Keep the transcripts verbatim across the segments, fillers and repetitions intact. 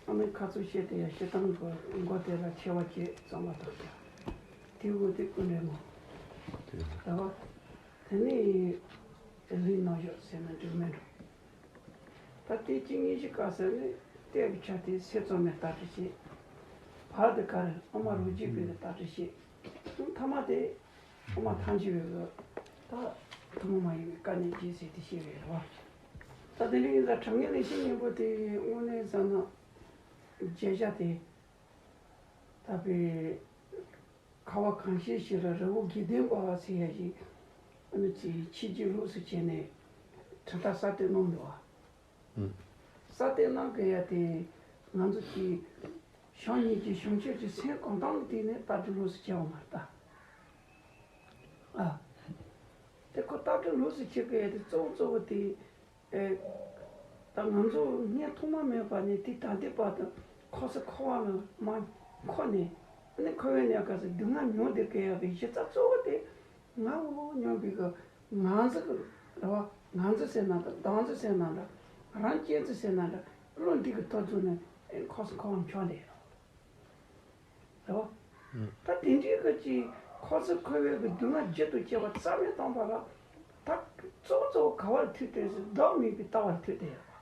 ཨ་ནི་ཁ་ཚུར་བཤད་དེ་ཡང་སྤྱིར་བཏང་གི་མགོ་དེ་ལ་མཆེ་བ་བཅད་གཙང་མ་དག་ཀྱང་། དེ་དགོས་དེ་ཀུན་འདྲེན་མོ། རེད་བ། དེ་ནས་ལུས་རྣམ་གཞག་ཟེར་ན་འགྲིག་མི་འགྲོ། ད་དེ་གཅིག་གཉིས་ཤིག་བཀག་ཟེར་ནས་ལྟས་ཀྱི་ཆ་དེ་སེ་ཙོ་མའི་ལྟ་གྲི་བྱེད། བར་དུ་ག་རེ་ཨ་མ་རོ་རྒྱུད་པའི་ལྟ་གྲི་བྱེད། ཐ་མ་དེ་ཨ་མ་ཐང་ཆེ་བའི་གི་ད་ཐུན་མོང་མ་ཡིན་པའི་དཀའ་གནད་བརྗེད་ཟེར་དེ་བཤད་པའི་རེད་བ། ད་དེ་འདྲ་ཡིན་ཙང་དྲང་ངེས་ལེགས་བཤད་སྙིང་པོ་དེ་དངོས་གནས་བསམ་ན་བརྗོད་བྱ་དེ་ད་པའི་ཁ་བ་གངས་ཅན་ཞིག་ལ་རི་བོ་དགེ་ལྡན་པ་ཟེར་ཡ་ཞིག་ཨ་ནི་ཅིག་ཆོས་བརྒྱུད་ལོགས་སུ་བྱས་ནས་གྲུབ་མཐའ་གསར་གཏོད་གནང་འདུག་བ། གསར་གཏོད་གནང་དགོས་ཡ་དེ་ང་ཚོ་གི་བྱམས་སྙིང་རྗེ་བྱང་ཆུབ་ཀྱི་སེམས་གང་དང་གི་སྟེང་ནས་ལྟ་གྲུབ་ལོགས་སུ་བྱས་པ་མ་རེད་ད། ཨ། དེ་ཁོ་ལྟ་གྲུབ་ལོགས་སུ་བྱེད་དགོས་ཡ་དེ་གཙོ་བོ་གཙོ་བོ་དེ། ཨེ། ད་ང་ཚོ་སྔོན་ཐོག་མ་མེད་པ་ནས་དེ་ད་ལྟའི་བར་དུ་འཁོར་ས་འཁོར་བ་ལ་མ་འཁོར་ནས་ཨ་ནི་འཁོར་བའི་གནས་སྐབས་སུ་སྡུག་བསྔལ་མྱོང་བསྡད་དགོས་ཡ་གི་གཞི་རྩ་གཙོ་བོ་དེ་ང་འོ་སྙམ་པའི་གི་ང་ཚོ་གི་རེད་བ། ང་ཚོ་ཟེར་ན་འདྲ། བདག་ཚོ་ཟེར་ན་འདྲ། རང་གཅེས་ཚོ་ཟེར་ན་འདྲ། བློ་འདི་གི་ཐོག་ཚུགས་ནས་ཨེ་འཁོར་ས་འཁོར་བ་མྱོང་བསྡད་ཡོད་རེད་བ། ད་དེ་འདྲའི་གི་ཅིག་འཁོར་ས་འཁོར་བའི་གི་སྡུག་བསྔལ་རྒྱུ་དང་བཅས་པ་རྩ་མེད་བཏང་བ་ལ་ད་གཙོ་བོ་གཙོ་བོ་ག་བར་ཐུག་བསྡད་ཟེར་བདག་མེད་པའི་ལྟ་བར་ཐུག་བསྡད་ཡོད་པ།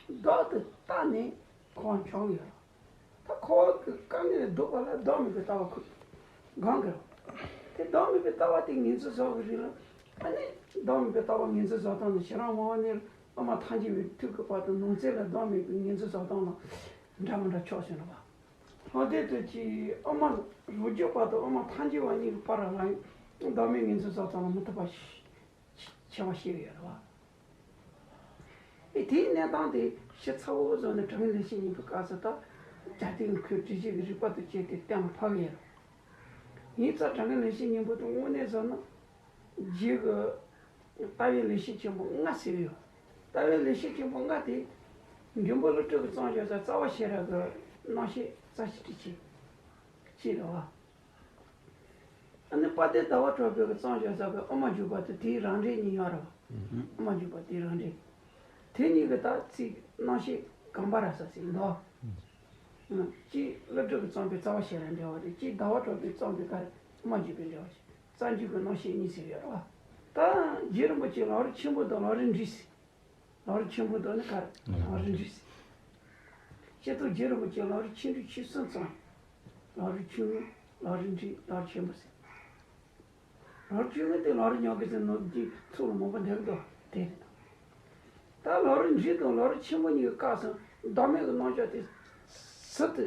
བདག་ཏུ་བལྟས་ནས་འཁོར་བ་མྱོང་ཡོད་རེད། ད་འཁོར་བ་གི་དཀའ་ངལ་ལས་ལྡོག་པ་ལ་བདག་མེད་པའི་ལྟ་བ་ཁུར་སྒང་གི་རེད། དེ་བདག་མེད་པའི་ལྟ་བ་དེ་ངོས་འཛིན་བཟོ་གི་རིང་ལ་ཨ་ནི་བདག་མེད་པའི་ལྟ་བ་ངོས་འཛིན་བཟོ་སྟངས་ནི་བྱེ་རང་མ་བ་ནས་ཨ་མ་ཐང་ཆེ་བའི་དུས་ཀྱི་བར་དུ་ནང་གསེས་ལ་བདག་མེད་པའི་ངོས་འཛིན་བཟོ་སྟངས་ལ་འདྲ་མི་འདྲ་ཕྱོགས་ཟིན་རེད་བ། ལྷག་དོན་དུ་ཅིག་ཨ་མ་རོ་རྒྱུད་པ་དང་ཨ་མ་ཐང་ཆེ་བ་གཉིས་ཀྱི་བར་ལ་ཡང་བདག་མེད་ངོས་འཛིན་བཟོ་སྟངས་ལ་མི་མཐུན་པ་ཞིག་ཆེ་བ་ཞིག་ཡོད་རེད་བ། ཨེ་དེའི་གནས་སྟངས་དེ་ཞིབ་ཚགས་པོ་བཟོ་ནས་དྲང་ངེས་ལེགས་བཤད་སྙིང་པོའི་སྐབས་སུ་ད་རྒྱ་སྟེང་ཁོས་འགྲེལ་བྱེད་ཀྱི་རིགས་པ་དང་བཅས་ཏེ་གཏན་ལ་ཕབ་ཡོད་རེད། ཡིན་ཙང་དྲང་ངེས་ལེགས་བཤད་སྙིང་པོ་དེ་དངོས་གནས་བཟོ་ན་རྗེ་གི་ལྟ་བའི་ལེགས་བཤད་ཆེན་པོ་ལྔ་ཟེར་ཡོད། ལྟ་བའི་ལེགས་བཤད་ཆེན་པོ་ལྔ་དེ་མགོན་པོ་ཀླུ་སྒྲུབ་ཀྱི་རྩོམ་བྱ་ས་རྩ་བ་ཤེས་རབ་ཀྱི་རྣམ་བཤད་རྩ་ཆེ་ཏུ་ཆེ་ཅེས་རེད་བ། ཨ་ནི་དཔལ་ལྡན་ཟླ་བ་གྲགས་པའི་གི་རྩོམ་བྱ་ས་གི་ཨ་མ་འཇུག་པ་དེ་དེའི་རང་འགྲེལ་གཉིས་ཡོད་རེད་བ། ཨ་མ་འཇུག་པ་དེའི་རང་འགྲེལ། དེ་གཉིས་ཀྱི་ད་ཚིག་རྣམ་བཤད་གངས་བར་ས་ཟེར་འདུག་གཅིག་ཀླུ་སྒྲུབ་ཀྱིས་རྩོམ་པའི་རྩ་བ་ཤེས་རབ་འགྲེལ་བ་རེད། གཅིག་ཟླ་བ་གྲགས་པས་རྩོམ་པའི་ག་རེ་ཨ་མ་འཇུག་པའི་འགྲེལ་བ་ཞིག་རྩ་འཇུག་གི་རྣམ་བཤད་གཉིས་ཟེར་ཡོད་རེད་བ། ད་རྗེ་རིན་པོ་ཆེ་ལམ་རིམ་ཆེན་པོ་དང་ལམ་རིམ་འབྲིང་ཟེར། ལམ་རིམ་ཆེན་པོ་དང་ནི་ག་རེ། ལམ་རིམ་འབྲིང་ཟེར། སྤྱིར་བཏང་རྗེ་རིན་པོ་ཆེ་ལམ་རིམ་ཆེ་འབྲིང་ཆུང་གསུམ་ཚང་། ལམ་རིམ་ཆུང་ངུ། ལམ་རིམ་འབྲིང་། ལམ་རིམ་ཆེན་པོ་ཟེར། ལམ་རིམ་ཆུང་ངུ་དེ་ལམ་རིམ་ཉག་གི་ཟེར་ནོར་གྱི་ཚུལ་ལ་མང་པོ་འདེབས་འདུག་དེ་རེད། ད་ལམ་རིམ་འབྲིང་དང་ལམ་རིམ་ཆེན་པོ་གཉིས་ཀྱི་སྐབས་སུ་བདག་མེད་ཀྱི་རྣམ་གཞག་དེ་ཟུར་དུ་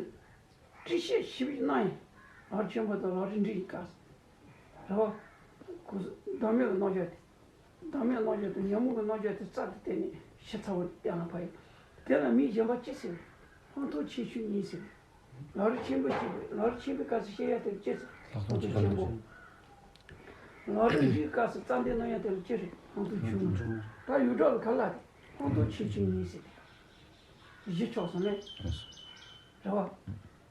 ཏྲི་ཤད་ཞིབ་གནང་ཡིན། ལམ་རིམ་ཆེན་པོ་དང་ལམ་རིམ་འབྲིང་གི་སྐབས་སུ། རེད་བ། ཁོ་ཚོ་བདག་མེད་ཀྱི་རྣམ་གཞག་དེ། བདག་མེད་རྣམ་གཞག་དང་ཉོན་མོངས་ཀྱི་རྣམ་གཞག་དེ་རྩལ་དུ་བཏོན་ནས་ཞིབ་ཚགས་པོ་གཏན་ལ་ཕབ་ཡོད། དེ་ལ་མིང་གཞན་པ་ཅི་ཟེར། ལྷག་མཐོང་ཆེ་ཆུང་གཉིས་ཟེར། ལམ་རིམ་ཆེན་པོ་གཅིག་པུ། ལམ་རིམ་ཆེན་པོའི་སྐབས་སུ་བཤད་ཡ་དེ་ཅི་ཟེར། ལྷག་མཐོང་ཆེ་ཆེན་པོ། ལམ་རིམ་འབྲིང་སྐབས་སུ་རྩལ་འདོན་གནང་ཡ་དེ་ལ་ཅི་ཟེར། ལྷག་མཐོང་ཆུང་ངུ། ད་ཡོངས་གྲགས་ལ་ག་རེ་ལབ་དེ། ལྷག་མཐོང་ཆེ་ཆུང་གཉིས་ཟེར་ཏེ། གཞི་ཕྱོགས་སུ་ནས། རེད་བ།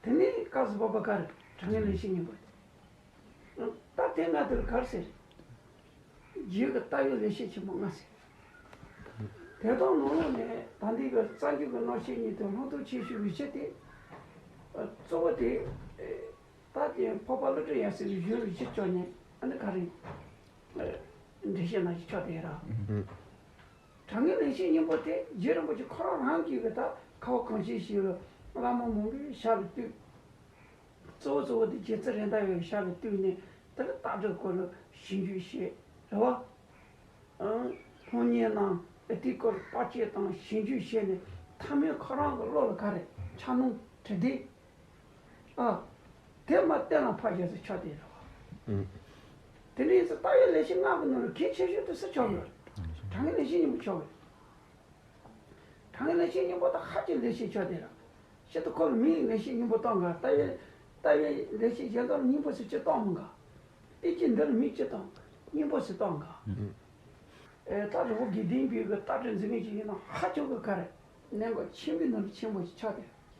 དེ་ནས་སྐབས་སུ་བབ་པ་ག་རེ། དྲང་ངེས་ལེགས་བཤད་སྙིང་པོ་དེ། ད་དེ་ལྔ་དེར་ག་རེ་ཟེར། རྗེ་གི་ལྟ་བའི་ལེགས་བཤད་ཆེན་པོ་ལྔ་ཟེར། དེ་དག་ནང་ལོགས་ནས་ད་འདི་གི་རྩ་འཇུག་གི་རྣམ་བཤད་གཉིས་དང་ལྷག་མཐོང་ཆེ་ཆུང་གི་ཕྱིར་དེ། གཙོ་བོ་དེ། ད་དེ་འཕགས་པ་ཀླུ་སྒྲུབ་ཡབ་སྲས་ཀྱི་གཞུང་ལུགས་ཀྱི་ཕྱོགས་ནས་ཨ་ནི་ག་རེ། འགྲེལ་བཤད་གནང་ཞིག་ཆགས་བསྡད་ར། དྲང་ངེས་ལེགས་བཤད་སྙིང་པོ་དེ་རྗེ་རིན་པོ་ཆེ་ཁོ་རང་རང་གིས་གི་ད་ཁ་བ་གངས་ཅན་ཞིག་ལ་བླ་མ་མང་པོའི་ཞབས་ལ་གཏུགས། གཙོ་བོ་གཙོ་བོ་དེ་རྗེ་བཙུན་རེད་མདའ་བའི་ཞབས་ལ་གཏུགས་ནས་དེ་ལ་ལྟ་གྲུབ་སྐོར་ལ་ཞིབ་འཇུག་བྱས་རེད་བ། ཨང་། སློབ་གཉེར་གནང་། དེའི་སྐོར་བརྟག་དཔྱད་དང་ཞིབ་འཇུག་བྱས་ནས་མཐའ་མའི་ཁོ་རང་གི་བློ་ལ་ག་རེ་འཆར་སྣང་དྲི་དེ། ཨ། དེ་མ་གཏན་ལ་ཕབ་བྱས་སུ་ཆགས་བསྡད་རེད་བ། དེ་འདྲ་ཡིན་ཙང་ལྟ་བའི་ལེགས་བཤད་ལྔ་གི་ནང་ལ་གལ་ཆེ་ཤོས་དེ་སུ་ཆགས་ཡོད། དྲང་ངེས་ལེགས་བཤད་སྙིང་པོ་ཆགས་ཡོད། དྲང་ངེས་ལེགས་བཤད་སྙིང་པོ་དང་ཧ་ཅང་ལེགས་བཤད་ཆགས་བསྡད་ར། ཞེ་ད་ཁོ་ལ་མིང་ལེགས་བཤད་སྙིང་པོ་བཏགས་ག་ལྟ་བའི་ལྟ་བའི་ལེགས་བཤད་གཞན་དག་ལ་སྙིང་པོ་ཟེར་ཅི་བཏགས་མི་ག་ཨེ་ཅི་འདི་ལ་མིང་ཅི་བཏགས་སྙིང་པོ་ཟེར་བཏགས་ག་ཨེ་ད་རི་བོ་དགེ་ལྡན་པའི་གི་ལྟ་གྲུབ་འཛིན་མཁན་ཅིག་ཡིན་ན་ཧ་ཅང་གི་ག་རེ་གནད་འགག་ཆེན་པོའི་ནང་ལ་ཆེན་པོ་ཞིག་ཆགས་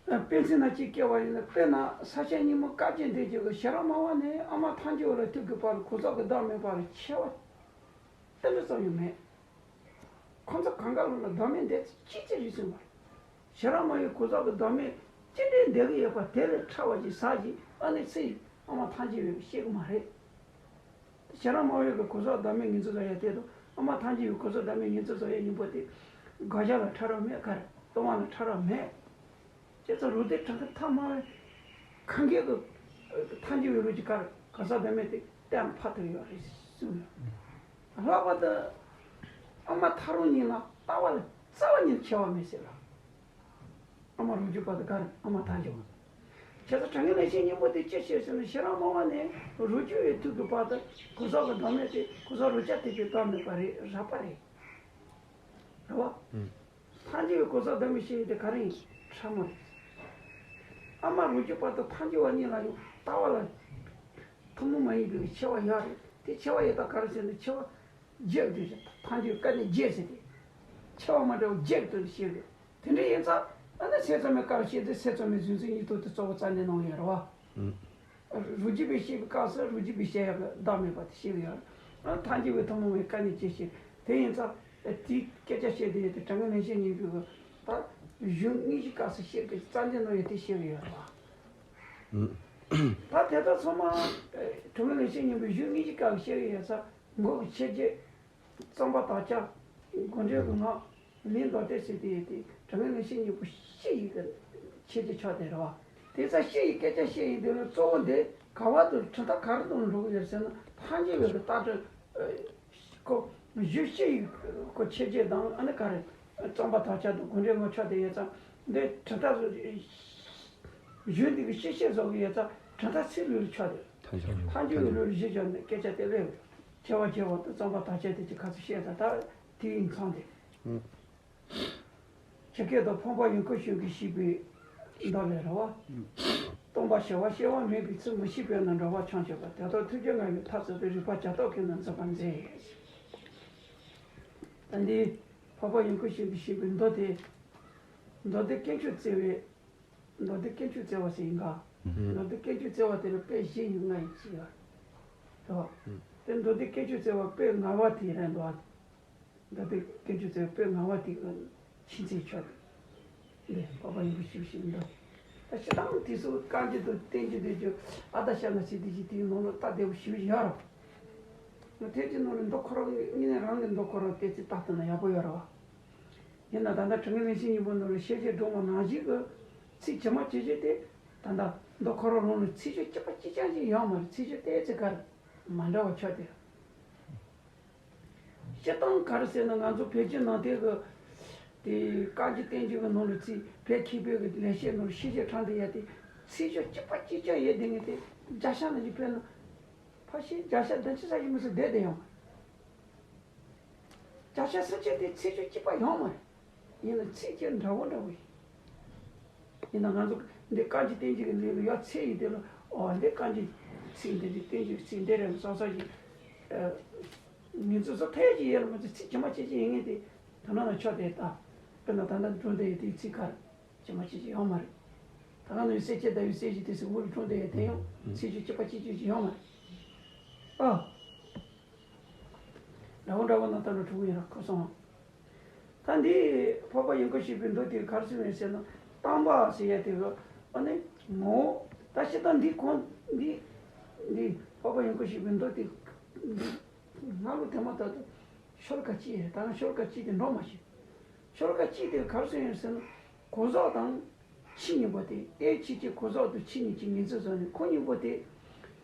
ཏེ། དཔེ་མཚོན་ན་ཅིག་བཀལ་བ་ཡིན་ན་དཔེར་ན་ས་སྐྱ་རྙིང་མ་བཀའ་བརྒྱད་འདས་རྒྱུ་གི་ཞེ་ར་མ་བ་ནས་ཨ་མ་ཐང་ཆེ་བ་ལ་ཐུག་གི་བར་གོ་ས་གི་བདག་མེད་པར་ཆེ་བ་དེ་འདྲ་ཙམ་ཡང་མེད། ཁོ་ཚོ་གང་ག་ལོ་ལ་བདག་མེད་འདས་ཅི་ཅི་རིགས་སུ་མ། ཞེ་དྲག་མང་བའི་གོ་ཟག་གི་བདག་མེད་ཅི་འདྲའི་འདོད་ཀྱི་ཡོད་པ་དེ་ལས་ཕྲ་བ་ཞིག་ཟ་ཞིག་ཨ་ནི་ཚེ་ཡི་ཨ་མ་ཐམས་ཅད་ཡོད་པ་ཤེས་ཀྱི་མ་རེད། ཞེ་དྲག་མང་བའི་གོ་ཟག་བདག་མེད་ངེས་འཛིན་བཟོ་ཡ་དེ་དང་ཨ་མ་ཐམས་ཅད་ཡོད་གོ་ཟག་བདག་མེད་ངེས་འཛིན་བཟོ་ཡ་གཉིས་པོ་དེ་དགག་བྱ་ལ་ཕྲ་རགས་མེད་ག་རེ་སྟོང་པ་ལ་ཕྲ་རགས་མེད། ཁྱེད་ཚོ་རུ་སྡེ་གྲངས་ཀ་ཐ་མ་གང་གས་ཀྱི་ཐམས་ཅད་ཡོད་རུ་ཅིག་ག་རེ་གོ་ཟག་བདག་མེད་དེ་གཏན་ཕབ་ཐུབ་ཡོད་རེད་གསུངས་ཡོད། ལྷག་པར་དུ་ཨ་མ་ཐ་རུང་གཉིས་ལ་ལྟ་བ་ལ་རྩ་བ་ཉིད་ཁྱད་པར་མེད་ཟེར་ལ། ཨ་མ་རང་རྒྱུད་པ་དང་ག་རེ་ཨ་མ་ཐལ་འགྱུར་བ། བྱས་ཙང་དྲང་ངེས་ལན་ཤེས་གཉིས་པོ་དེ་ཅི་ཞེས་ཟེར་ན་ཞེ་དྲག་མང་བ་ནས་རང་རྒྱུད་པའི་ཐུག་གི་བར་དུ་གོ་ས་གི་བདག་མེད་དེ་གོ་ས་རང་རྐྱ་ཐེག་པའི་བདག་མེད་པ་རེད་རགས་པ་རེད། རེད་བ། ཐལ་འགྱུར་བའི་གོ་ས་བདག་མེད་ཤེས་ཡོན་དེ་ག་རེ་ཡིན་ཕྲ་མོ་རེད། ཨ་མ་རང་རྒྱུད་པ་དང་ཐལ་འགྱུར་བ་གཉིས་ལ་ཡང་ལྟ་བ་ལ་ཐུན་མོང་མ་ཡིན་པའི་ཁྱད་པར་ཡོད་རེད། དེ་ཁྱད་པར་ཡོད་སྟངས་ག་རེ་ཟེར་ན་ཁྱད་པར་བརྒྱད་དུ་ཐལ་འགྱུར་བཀའ་ནི་བརྒྱད་ཟེར་ཏེ། ཁྱད་པར་མ་འདྲ་བ་བརྒྱད་དུ་ཤེས་རེད། དེ་འདྲ་ཡིན་ཙང་ཨ་ནི་ཚད་ཙམ་མའི་སྐབས་ཤེས་ཏེ་ཚད་ཙམ་མའི་རྫུན་ཚིག་གཉིས་ཐོག་ཏུ་གཙོ་བོ་རྩ་འདི་གནང་ཡོད་རེད་བ། རང་རྒྱུད་པས་ཤེས་པའི་སྐབས་སུ་རང་རྒྱུད་པས་བཤད་ཡག་གི་བདག་མེད་པ་དེ་ཤེས་ཀྱི་ཡོད་རེད། ཨ་ཐལ་འགྱུར་བའི་ཐུན་མོང་བའི་སྐབས་ནས་ཅི་ཤེས། དེ་ཡིན་ཙང་དེའི་སྐད་ཆ་བཤད་དེ་ཡོད་དེ་དྲང་ངེས་ལན་ཤེས་གཉིས་པོའི་ད་གཞུང་དངོས་གཞིའི་སྐབས་སུ་བཤད་པའི་རྩ་འདི་ནང་ཡོད་དེ་ཤེས་ཀྱི་ཡོད་རེད་བ། ད་དེ་དག་ཚང་མ་དྲང་ངེས་ལན་ཤེས་གཉིས་པོའི་གཞུང་དངོས་གཞིའི་སྐབས་བཤད་ཀྱི་ཡོད་ཙང་མགོ་གི་ཆོས་བརྒྱད། རྩོམ་པ་དག་ཆ། དགོངས་འགྲེལ་གྱི་ངག་ལན་མདོ་སྡེ་ཟེར་དེ་ཡོད་དེ་དྲང་ངེས་ལན་ཤེས་གཉིས་པོ་སྤྱི་ཡི་གི་ཆོས་ཀྱི་ཕྱོགས་དེ་རེད་བ། དེ་ཚ་སྤྱི་ཡི་སྐད་ཆ་བཤད་ཡིན་དེ་ནི་གཙོ་བོ་འདི་ག་བ་དུ་གྲུབ་མཐའ་ག་རེ་དང་འགྲོ་གི་ཡོད་ཟེར་ན་ཐལ་འགྱུར་བའི་གི་ལྟ་གྲུབ་ཁོ་གཞུང་སྤྱི་ཡི་ཁོ་ཆོས་བརྒྱད་དང་ཨ་ནི་ག་རེ་རྩོམ་པ་དག་ཆ་དང་དགོངས་འགྲེལ་ངག་ཕྱོགས་དེ་ཡོད་ཙང་འདི་གྲུབ་མཐའ་གཞུང་འདི་གི་སྤྱི་བཤད་བཟོ་གི་ཡོད་ཙང་གྲུབ་མཐའ་ཚིག་ལུས་ལ་ཕྱོགས་དེ་ཐལ་འགྱུར་ཐལ་འགྱུར་བའི་ལུས་ལ་གཞི་བཞག་ནས་སྐད་ཆ་དེ་སླེབས། ཆེ་བ་ཆེ་བ་དང་རྩོམ་པ་དག་ཆ་དེ་ཅིག་ཁ་ཚུར་བཤད་ད་ད་དེ་ཡིན་ཚང་དེ། ཇི་སྐད་དུ་འཕགས་པ་ཡུམ་ཁུར་ཤིང་གིས་བཤད་པའི་མདོ་ལས་རེད་བ། སྟོང་པ་ཞི་བ་སྐྱེ་བ་མེད་པའི་ཚུལ་མི་ཤེས་པས་ན་འགྲོ་བ་འཁྱམས་བྱེད་པ་དེ་དག་ཐུགས་རྗེ་མངའ་བའི་ཐབས་སུ་རིག་པ་བྱ་སྟོབས་ཀྱིས་ནི་འཛིན་པར་མཛད། ད་འདི་འཕགས་པ་ཡུམ་ཁུར་ཤིང་གིས་བཤད་པའི་མདོ་དེ། མདོ་སྡེ་དཀོན་མཆོག་བརྩེགས་པའི། མདོ་སྡེ་དཀོན་མཆོག་བརྩེགས་པ་ཟེར་ཡིན་ག་མདོ་སྡེ་དཀོན་མཆོག་བརྩེགས་པ་དེ་ལ་དཔེ་བཞི་ཡི་ལྔ་ཡི་གཅིག་ཡོད་རེད། དེ་མདོ་སྡེ་དཀོན་མཆོག་བརྩེགས་པ་དཔེ་ལྔ་པ་དེ་རེད་འདུག་མདོ་སྡེ་དཀོན་མཆོག་བརྩེགས་པ་དཔེ་ལྔ་པ་དེ་གི་ཆོས་ཚན་ཆོས་དེ་འདི་འཕགས་པ་ཡུམ་ཁུར་ཤིང་གིས་བཤད་པའི་མདོ། ད་སྤྱིར་བཏང་དེ་ཚོ་བཀའ་འགྱུར་དང་བསྟན་འགྱུར་དེ་ཚོ་ཨ་ད་ཤ་ན་ཚིག་དེ་བཞིན་དེའི་ནང་ལ་ལྟ་བདེ་པོ་ཞེ་པོ་ཡོད་རེད། ང་ཐེངས་གཅིག་ནང་ལ་མདོ་ཁོ་རང་གི་དངོས་གནས་རང་གི་མདོ་ཁོ་རང་བལྟས་ཚེ་ལྟ་ཐུབ་ན་ཡག་པོ་ཡོད་རེད་བ། ཡིན་ན་ད་ལྟ་དྲང་ངེས་ལན་ཤེས་གཉིས་པོ་ནང་ལ་ཤེས་བྱའི་སྒྲོན་མ་ནང་བཞིན་གྱི་ཚིག་ཇི་མ་ཇི་བཞིན་དེ་ད་ལྟ་མདོ་ཁོ་རང་ནང་ལ་ཚིག་སྦྱོར་གཅིག་པ་གཅིག་རྐྱང་ཅིག་ཡོད་མ་རེད། ཚིག་སྦྱོར་ཏོག་ཙམ་ག་རེ་མ་འདྲ་བ་ཆགས་དེ། སྤྱིར་བཏང་ག་རེ་ཟེར་ན་ང་ཚོ་བོད་བརྒྱུད་ནང་བསྟན་གྱི་དེ་བཀའ་འགྱུར་བསྟན་འགྱུར་གྱི་ནང་ལ་ཚིག་བོད་མཁས་པའི་གི་ལེགས་བཤད་ནང་ལ་ཤེས་བྱའི་འཕྲང་དེ་ཡ་དེ་ཚིག་སྦྱོར་གཅིག་པ་གཅིག་རྐྱང་ཡོད་དེ་ངས་དེ་རྒྱ་ཤ་ནང་བཞིན་དཔེར་ན་ཕལ་ཆེར་རྒྱ་ཤ་བདུན་ཅུ་ཙམ་ཞིག་མི་ཚོ་བསྡད་བསྡད་ཡོང་། བརྒྱ་ཆ་སུམ་ཅུ་དེ་ཚིག་སྦྱོར་གཅིག་པ་ཡོད་མ་རེད། ཡིན་ན་ཚིག་སྦྱོར་འདྲ་བོ་འདྲ་བོ་ཡིན། ཡིན་ན་ང་ཚོ་འདི་བཀའ་འགྱུར་བསྟན་འགྱུར་གྱི་ལས་ལ་ཡོད་ཚད་ཡིན་དེ་ལ་ཨོ་འདི་བཀའ་འགྱུར་ཚིག་འདི་འདི་བསྟན་འགྱུར་ཚིག་འདི་རེད་བསམ་བསམ་ཞིག་ངེད་ཚོ་ཚོ་ཐད་ཀྱི་ཡོད་ལ་མ་ཚད་ཚིག་ཇི་མ་ཇི་བཞིན་ཡིན་ངེས་དེ་དོ་སྣང་ལ་ཆོག་དེ་ལྟ། དཔེར་ན་ད་ལྟ་འགྲོ་འདི་ཡི་དེའི་ཚིག་གར་ཇི་མ་ཇི་བཞིན་ཡོད་མ་རེད། ད་ག་ནང་བཞིན་གསེར་སྐྱེམས་ཟླ་བའི་གསེར་བཞིན་དེ་ཚིག་འུ་རུ་འགྲོ་འདི་ཡི་དེ་ཡང་ཚིག་སྦྱོར་གཅིག་པ་གཅིག་གཅིག་ཅིག་ཡོད་མ་རེད། ཨ། འདྲ་བོ་འདྲ་བོ་ན་ལྟ་འགྲོ་གྲུང་ཡིན་ར་ཁོ་སོང་། ད་འདི་འཕགས་པ་ཡུམ་ཁུར་ཤིང་གི་མདོ་དེ་གར་སོང་ཡོད་ཟེར་ན་བསྟན་པ་ཟེར་ཡ་དེ་གི་ཨ་ནི་ངོ་བོ་ད་ཤི་ད་འདི་གོང་འདི་འདི་འཕགས་པ་ཡུམ་ཁུར་ཤིང་གི་མདོ་དེ་འདི་སྔ་ལོ་དེ་མ་ད་དུ་ཤོ་ལོ་ཀ་གཅིག་ཡོད་ད་ང་ཤོ་ལོ་ཀ་གཅིག་དེ་འགྲོ་མ་ཤེས། ཤོ་ལོ་ཀ་གཅིག་དེ་གར་སོང་ཡོད་ཟེར་ན་གོ་ཟོག་དང་། ཕྱི་གཉིས་པོ་དེ་ཨེ་ཕྱི་ཕྱི་གོ་ཟོག་ཏུ་ཕྱི་གཉིས་ཀྱི་ངེས་འཛིན་བཟོ་ནས་ཁོ་གཉིས་པོ་དེ་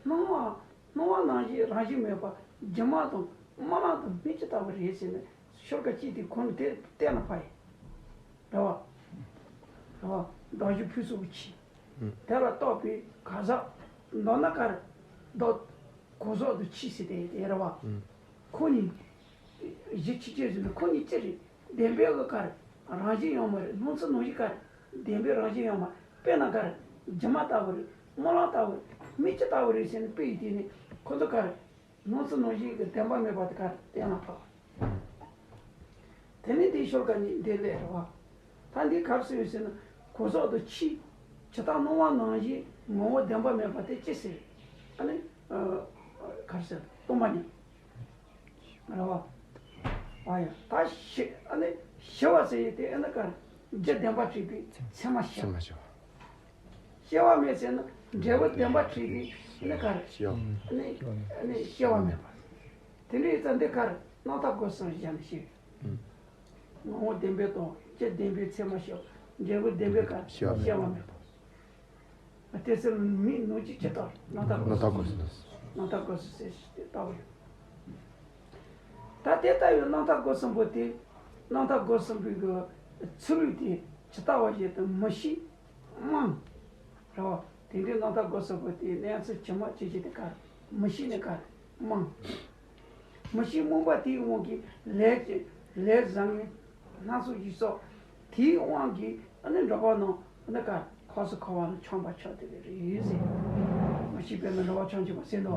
སྣང་བ་སྣང་བ་ནང་བཞིན་རང་བཞིན་མེད་པ་སྒྱུ་མ་དང་རྨི་ལམ་དང་སྨིག་རྒྱུ་ལྟ་བུ་རེད་ཟེར་ནས་ཤོ་ལོ་ཀ་གཅིག་དེ་ཁོ་ནི་དེ་བལྟས་ན་ཕ་ཡི། རེད་བ། རེད་བ། མདོ་རྒྱུད་ཕུན་སུམ་ཚོགས་པའི་ཕྱི། དེ་ལ་གཏོགས་པའི་ག་ཟག་མདོར་ན་ག་རེ་མདོ། གོ་ཟོག་ཏུ་ཕྱི་ཟེར་དེ་དེ་རེད་བ། ཁོ་གཉིས། གཞི་ཕྱི་ཕྱི་ཟེར་ན་ཁོ་གཉིས་ཅི་རེད། བདེན་པའི་གི་ག་རེ། རང་བཞིན་ཡོད་མ་རེད། སྣང་ཚུལ་ནང་བཞིན་ག་རེ། བདེན་པའི་རང་བཞིན་ཡོད་མ་རེད། དཔེར་ན་ག་རེ། སྒྱུ་མ་ལྟ་བུ་རེད། རྨི་ལམ་ལྟ་བུ་རེད། སྨིག་རྒྱུ་ལྟ་བུ་རེད་ཟེར་ནས་དཔེ་ཡི་དེ་ནི་ཁོ་ཚོ་ག་རེ། སྣང་ཚུལ་ནང་བཞིན་གྱི་བདེན་པ་མེད་པ་དེ་ག་རེ་བསྟན་ན་ཕ། དེ་ནི་དེའི་ཤོ་ལོ་ཀ་གཉིས་འདི་ལས་རེད་བ། ད་འདི་ག་རེ་ཟེར་ཡོད་ཟེར་ན་གོ་ཟོག་ཏུ་ཕྱི། ཇི་ལྟར་སྣང་བ་ནང་བཞིན་ངོ་བོ་བདེན་པ་མེད་པ་དེ་ཅི་ཟེར། ཨ་ནི། ག་རེ་ཟེར་སྟོང་པ་ཉིད། རེད་བ། ཨ་ཡ་ད་ཞི་ཨ་ནི་ཞི་བ་ཟེར་ཡས་དེ་ཨ་ནི་ག་རེ། རྒྱུ་བདེན་པར་གྲུབ་པའི་མཚན་མ་ཤར། མཚན་མ་ཤར། སྐྱེ་བ་མེད་ཟེར་ན་འབྲས་བུ་བདེན་པར་གྲུབ་པའི་ནི་ག་རེ། སྐྱེ་བ་མེད། ནི་ནི་སྐྱེ་བ་མེད་པ། དེ་འདྲ་ཡིན་ཙང་འདི་ག་རེ་རྣམ་དག་སྒོ་གསུམ་བཞག་ནས་ཤེས། ངོ་བོ་བདེན་པའི་དོན། རྒྱུ་བདེན་པའི་མཚན་མ་ཤར། འབྲས་བུ་བདེན་པའི་ག་རེ། སྐྱེ་བ་མེད་པ། དེ་ཚེ་མིའི་ནང་གི་ཇི་ལྟར་རྣམ་དག་སྒོ་གསུམ། རྣམ་དག་སྒོ་གསུམ། རྣམ་དག་སྒོ་གསུམ་ཟེར་ཞིག་དེ་ལྟ་བུ་ཡོད། ད་དེ་ལྟ་བུའི་རྣམ་དག་སྒོ་གསུམ་པོ་དེ། རྣམ་དག་སྒོ་གསུམ་པོའི་གི་ཚུལ་ལུགས་དེ་ཇི་ལྟ་བ་བཞིན་དུ་མི་ཤེས། རྨང་། རེད་བ། དེ་འདྲའི་རྣམ་དག་སྒོ་གསུམ་པོ་དེའི་གནས་ཚུལ་ཇི་མ་ཇི་བཞིན་དེ་ག་རེ། མི་ཤེས་ནི་ག་རེ། རྨང་། མི་ཤེས་རྨོངས་པ་དེའི་དབང་གིས་ལས་ཀྱི་ལས་བཟང་ངན་སྣ་ཚོགས་ཤིག་སོགས། དེའི་དབང་གིས་ཨ་ནི་འགྲོ་བ་རྣམས་ཨ་ནི་ག་ཁོག་སུ་འཁོར་བ་ལ་འཁྱམས་པ་ཆགས་བསྡད་པ་རེད་ཟེར། མི་ཤེས་པས་ན་འགྲོ་བ་འཁྱམས་བྱེད་པ་ཟེར་ནོ།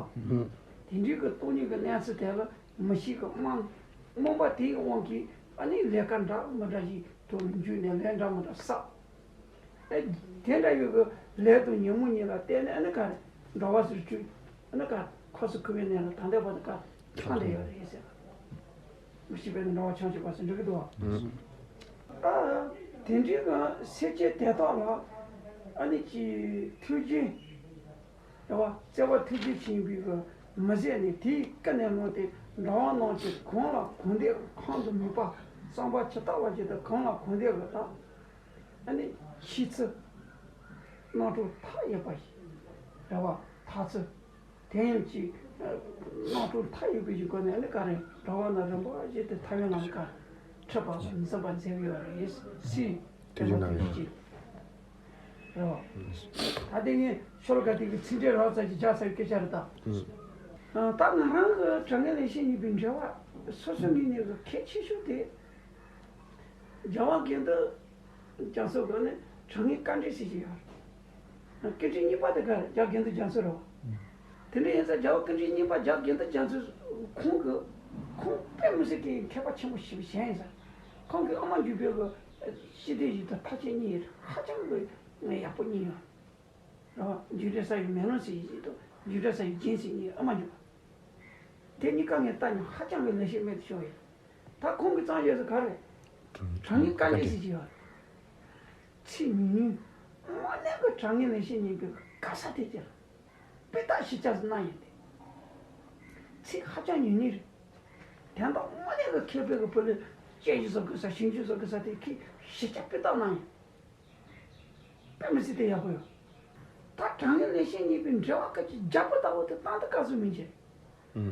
དེ་འདྲའི་གི་སྟོང་ཉིད་ཀྱི་གནས་ཚུལ་དེ་ལ་མི་ཤེས་ཀྱི་རྨང་། རྨོངས་པ་དེའི་དབང་གིས་ཨ་ནི་ལས་ཀ་འདྲ་མི་འདྲ་ཞིག་ཐོག་འཇུས་ནས་ལས་འདྲ་མི་འདྲ་བསགས། ཨེ། དེ་འདྲ་ཡོད་གི་ལས་དང་ཉོན་མོངས་གཉིས་ལ་བརྟེན་ནས་ཨ་ནི་ག་རེ། འགྲོ་བ་ཟེར་བཅུག་ཨ་ནི་ག་ཁོག་སུ་འཁོར་བའི་གནས་ལ་ད་ལྟ་བར་དུ་ག་འཁྱམས་བསྡད་ཡོད་རེད་ཟེར། མི་ཤེས་པས་ན་འགྲོ་བ་འཁྱམས་བྱེད་པ་ཟེར་འགྲིག་གི་འདུག་བ། ཨ། དེ་འདྲའི་གི་སེམས་ཅན་དེ་དག་ལ་ཨ་ནི་ཅིག་ཐུགས་རྗེ། རེད་བ། བརྩེ་བ་ཐུགས་རྗེ་ཆེན་པོའི་གི་མི་ཟད་ནས་དེའི་ཀུན་ནས་བསླངས་ཏེ་འགྲོ་བ་རྣམས་ཀྱི་གང་ལ་གང་འདོད་ཁོང་དུ་མིད་པ་བསམ་པ་ཇི་ལྟ་བ་བཞིན་དུ་གང་ལ་གང་འདོད་གི་དང་། ཨ་ནི་ཤེས་ཚུལ། རྣམ་གྲངས་མཐའ་ཡས་པ་ཞིག་རེད་བ། ཐག་ཚུལ། དེ་ཡང་ཅིག་རྣམ་གྲངས་མཐའ་ཡས་པའི་སྒོ་ནས་ཨ་ནི་ག་རེ་འགྲོ་བ་རྣམས་རིམ་པ་བཞིན་དུ་ཐར་པའི་ལམ་ཁར་ཁྲིད་པ་འཛིན་པ་མཛད་ཡོད་རེད་ཟེར། དེ་ཡིན་ན་ཡང་། རེད་བ། ད་དེ་ངས་ཤོ་ལོ་ཀ་དེ་གི་ཚིག་འགྲེལ་རགས་ཙམ་ཞིག་རྒྱག་ཚར་བའི་སྐད་ཆ་རེད་ད། ད་ང་རང་གི་དྲང་ངེས་ལེགས་བཤད་གཉིས་པའི་འགྲེལ་བ་སོ་སོའི་ངོས་ནས་གི་གལ་ཆེ་ཤོས་དེ། རྒྱལ་བ་དགེ་འདུན་རྒྱ་མཚོ་གི་ནི་དྲང་ངེས་དཀའ་འགྲེལ་ཟེར་གྱི་ཡོད་རེད། སྐད་འཕྲིན་གཉིས་པ་དེ་ག་རེད། རྒྱལ་བ་དགེ་འདུན་རྒྱ་མཚོ་རེད་བ། དེ་འདྲ་ཡིན་ཙང་རྒྱལ་བ་སྐད་འཕྲིན་གཉིས་པ་རྒྱལ་བ་དགེ་འདུན་རྒྱ་མཚོ་ཁོང་གི་ཁོང་དཔེ་མི་སྲིད་ཀྱི་མཁས་པ་ཆེན་པོ་ཞིག་གཞན་ཡིན་ས། ཁོང་གི་ཨ་མ་འཇུ་སྦས་གི་སྤྱི་དོན་ཞིག་དང་ཐག་བཅད་གཉིས་ཧ་ཅང་གི་ཡག་པོ་གཉིས་ཡོད་རེད་བ། འཇུ་སྦས་ས་ཡི་མེ་ལོང་ཟེར་ཡིན་ཞིག་དང་འཇུ་སྦས་ས་ཡི་རྒྱན་ཟེར་གཉིས་ཨ་མ་འཇུ། དེ་གཉིས་ཀ་ངས་ལྟ་མྱོང་ཧ་ཅང་གི་ལེགས་ཤོས་རྨད་དུ་བྱུང་བ་ཡིན། ད་ཁོང་གི་གཙང་བཤད་སུ་ག་རེ། དྲང་ངེས་དཀའ་འགྲེལ་ཟེར་གྱི་ཡོད་རེད། ཚིག་ཉུང་ཉུང་། དངོས་གནས་ཀྱི་དྲང་ངེས་ལེགས་བཤད་གཉིས་པའི་ག་ས་དེ་ཅིག་ལ། དཔེ་རྟགས་ཞིབ་ཆ་ཟིག་གནང་ཡིན་ཏེ། ཚིག་ཧ་ཅང་ཉུང་ཉུང་རེད། དོན་དག་དངོས་གནས་ཀྱི་མཁས་པའི་གི་བུ་ལོན་དཔྱད་ཞིབ་བཟོ་དགོས་ས་ཞིབ་འཇུག་བཟོ་དགོས་ས་དེ་ཁོས་ཞིབ་ཆ་དཔེ་རྟགས་གནང་ཡིན། དཔེ་མི་སྲིད་དེ་ཡག་པོ་ཡོད། ད་དྲང་ངེས་ལེགས་བཤད་གཉིས་པའི་འགྲེལ་བ་སྐབས་ཀྱི་རྒྱལ་པོ་ལྟ་བུ་དེ་དང་དུ་བཀའ་ཟུར་མི་འགྱུར།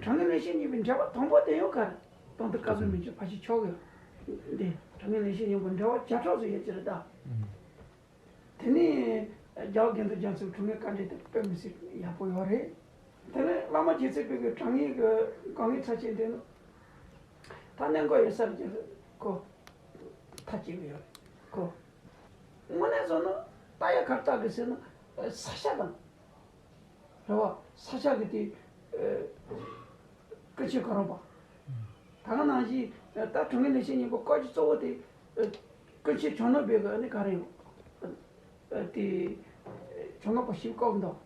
དྲང་ངེས་ལེགས་བཤད་གཉིས་པའི་འགྲེལ་པ་དང་པོ་དེ་ཡང་ག་རེ། དང་དུ་བཀའ་ཟུར་མི་འགྱུར་ཕལ་ཆེར་ཆོག་གི་ཡོད། འདི་དྲང་ངེས་ལེགས་བཤད་སྙིང་པོ་འགྲེལ་པ་བརྒྱ་ཕྲག་ཙམ་ཡོད་ཀྱི་རེད་ད། དེ་ནས་རྒྱལ་བ་དགེ་འདུན་རྒྱ་མཚོའི་དྲང་ངེས་དཀའ་འགྲེལ་དེ་དཔེ་མི་སྲིད་ཡག་པོ་ཡོད་རེད། དེ་ནས་བླ་མ་རྗེ་བཙུན་པའི་གི་དྲང་ངེས་ཀྱི་དཀའ་ངལ་ཚར་ཆེན་དེ་ནི། ད་གནད་འགག་ཡོད་ས་རེད་ཀྱི་ཁོ། ཐག་བཅད་ཀྱི་ཡོད་རེད་ཁོ། དངོས་གནས་བཟོ་ན་ལྟ་ཡ་གར་ལྟ་གི་ཟེར་ན་ས་ཆ་དང་། རེད་བ། ས་ཆ་གི་དེ། ཀུན་མཁྱེན་གོ་རམས་པ། ད་ག་ནང་བཞིན་ད་དྲང་ངེས་ལེགས་བཤད་སྙིང་པོ་བཀའ་བརྒྱུད་གཙོ་བོ་དེ། ཀུན་མཁྱེན་བྱང་ནུབ་པའི་གི་ཨ་ནི་ག་རེ་ཡོད། དེ། བྱང་ནུབ་པ་ཞིག་བཀའ་བསྒོ་འདུག་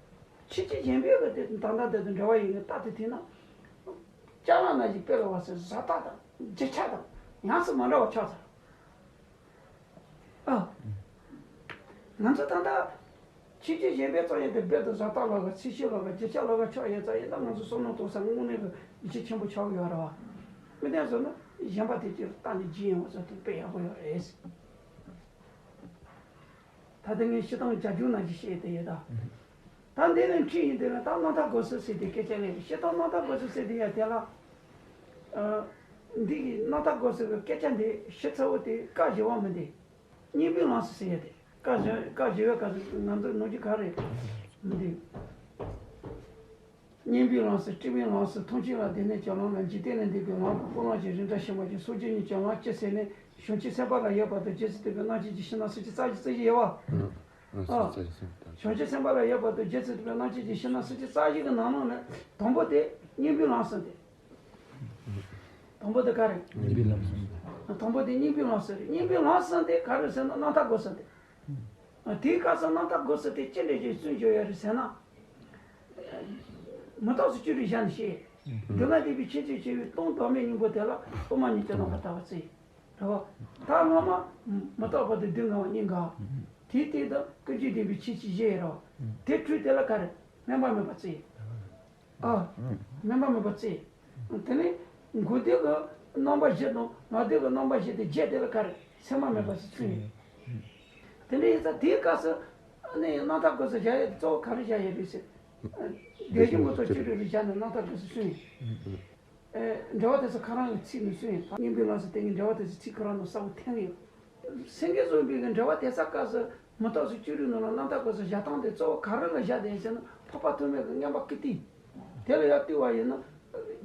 ཕྱིན་ཅི་བྱོན་པའི་གི་དེ་ད་ལྟ་དེ་དང་འབྲེལ་བ་ཡོད་ནི་རྟགས་དེ་ཐོན་ན། ཅ་ལག་ནང་བཞིན་དཔེ་ལ་བ་ཟེར་བཟའ་རྟགས་དང་རྒྱུ་ཆ་དང་ཡང་སེ་མ་འདྲ་བ་ཆགས་ཚར། ཨ། ང་ཚོ་ད་ལྟ་ཕྱིན་ཅི་བྱོན་པའི་རྩ་བའི་དེ་རྦད་དེ་བཟའ་རྟགས་ལོགས་ཀ་ཚིག་བཤད་ལོགས་ཀ་རྒྱུ་ཆ་ལོགས་ཀ་ཆགས་ཡོད་ཙང་ཡིན་ན་ང་ཚོ་བསམ་བློ་གཏོང་ས་དངོས་གནས་ཀྱི་ཡིད་ཆེས་ཆེན་པོ་ཆགས་ཀྱི་ཡོད་རེད་བ། མི་དེ་ཚོ་ནི་གཞན་པ་དེ་ཅིག་བལྟས་ནས་བརྗེད་ཡོང་བ་ཚོ་དེ་དཔེ་ཡག་པོ་ཡོད་རེད། ད་ལྟ་ངས་སྤྱིར་བཏང་བྱ་རྒྱུད་ནང་གི་བཤད་དེ་ཡོད་ད། ད་འདི་ནས་འཁྲིད་ཡིན་དེ་ལ་ད་རྣམ་ཐར་སྒོ་གསུམ་ཟེར་དེ་སྐད་ཆ་ལས་སྤྱིར་བཏང་རྣམ་ཐར་སྒོ་གསུམ་ཟེར་དེ་ཡ་དེ་ལ། འདི་གི་རྣམ་ཐར་སྒོ་གསུམ་གི་སྐད་ཆ་འདི་ཞིབ་ཚགས་པོ་དེ་བཀའ་བཞི་པ་མི་འདི། སྙིང་པོའི་ལམ་སྲོལ་ཟེར་ཡ་དེ། བཀའ་བཞི་བཀའ་བཞི་པའི་སྐབས་སུ་ང་ཚོ་ནང་གི་ག་རེ་མི་འདི། སྙིང་པོའི་ལམ་སྲོལ། སྤྲུལ་པའི་ལམ་སྲོལ། ཐམས་ཅད་ལ་བདེ་གནས་ཀྱི་ལམ་ལ། འཇིག་རྟེན་ལས་འདས་པའི་ལམ་ལ། སྤོང་ལམ་གྱི་རིམ་གྲོ་ཞིག་མ་གྱུར། སངས་རྒྱས་ཉིད་ཀྱི་ལམ་སྤྱི་ཟེར་ནས། བྱང་ཆུབ་སེམས་དཔའ་ལ་ཡོད་པ་དང་། རྗེ་བཙུན་སྟོན་པའི་རྣམ་བཅད་ཀྱི་ཕྱི་ནང་གསང་ཆེན་རྩ་བཞི་རྩ་བཞི་ཡོད་བ། ཨ། བྱང་ཆུབ་སེམས་དཔའ་ལ་ཡོད་པ་དང་། རྗེ་བཙུན་སྟོན་པའི་རྣམ་བཅད་ཀྱི་ཕྱི་ནང་གསང་ཆེན་རྩ་བཞི་གི་ནང་ལོགས་ནས་དང་པོ་དེ་སྙིང་པོའི་ལམ་སྲོལ་དེ། དང་པོ་དེ་ག་རེ། སྙིང་པོའི་ལམ་སྲོལ། དང་པོ་དེ་སྙིང་པོའི་ལམ་སྲོལ་རེད། སྙིང་པོའི་ལམ་སྲོལ་དེ་ག་རེ་ཟེར་ན་རྣམ་ཐར་སྒོ་གསུམ་དེ། དེའི་སྐབས་སུ་རྣམ་ཐར་སྒོ་གསུམ་དེ་ཅི་འདྲ་ཞིག་བརྩོན་བྱས་ཡོད་རེད་ཟེར་ན། མུ་སྟེགས་སུ་བཅུ་དྲུག་བཞག་ནས་བཤད། སྡུག་བསྔལ་འདས་པའི་ཆོས་ཐམས་ཅད་ཆེ་བའི་སྟོང་ཟད་མེད་སྙིང་པོ་དེ་ལ་དབུ་མ་ཉིད་ཀྱི་རྣམ་པར་ཐར་པ་བརྩི། རོ། ད་སྔ་མ་མི་རྟག་པ་དེ་སྡུག་བསྔལ་བ་གཉིས་འགག་དེའི་སྟེང་དུ་ཀུན་འབྱུང་བདེན་པའི་ཆོས་ཅན་བཞི་ཡོད་རོ། དེ་འཁྲུལ་དེ་ལ་ག་རེ། སྨོན་པ་མེད་པ་བརྩི། ཨ། སྨོན་པ་མེད་པ་བརྩི། དེ་ནས་འགོག་བདེན་གྱི་རྣམ་པ་བཞི་དང་ལོག་བདེན་གྱི་རྣམ་པ་བཞི་དེ་བརྒྱད་དེ་ལ་ག་རེ། མཚན་མ་མེད་པ་ཞེས་གསུངས་ཡོད། དེ་འདྲ་ཡིན་ཙང་དེའི་སྐབས་སུ་ཨ་ནི་རྣམ་དག་སྒོས་སུ་བཞག་ཡས་དེ་གཙོ་བོ་ག་རེ་བཞག་ཡས་རེད་ཟེར། བདེན་བཞི་མི་རྟག་སྤྱོད་རིགས་ལ་བཞག་ནས་རྣམ་དག་སྒོས་སུ་གསུངས་ཡོད། ཨེ། འགྲེལ་པ་དེ་ཚོ་ཁོ་རང་གི་ཚིག་ནས་གསུངས་ཡོད། སྙིང་པོའི་ལམ་སྲོལ་དེ་གི་འགྲེལ་པ་དེ་ཚོ་ཚིག་ཁོ་རང་ནས་གསལ་པོ་ཐོན་ཡོད། སེང་གེ་བཟང་པོའི་གི་འགྲེལ་པ་དེ་ཚོའི་སྐབས་སུ་མི་རྟག་སོགས་སྤྱོད་རིགས་རྣམས་ལ་རྣམ་དག་སྒོས་སུ་བཞག་སྟངས་དེ་གཙོ་བོ་ག་རེ་ལ་བཞག་བསྡད་ཡོད་ཟེར་ན། འཕགས་པ་ཐོགས་མེད་ཀྱི་མངོན་པ་ཀིརྟི། དེ་ལ་ཡར་བལྟས་པ་ཡིན་ན་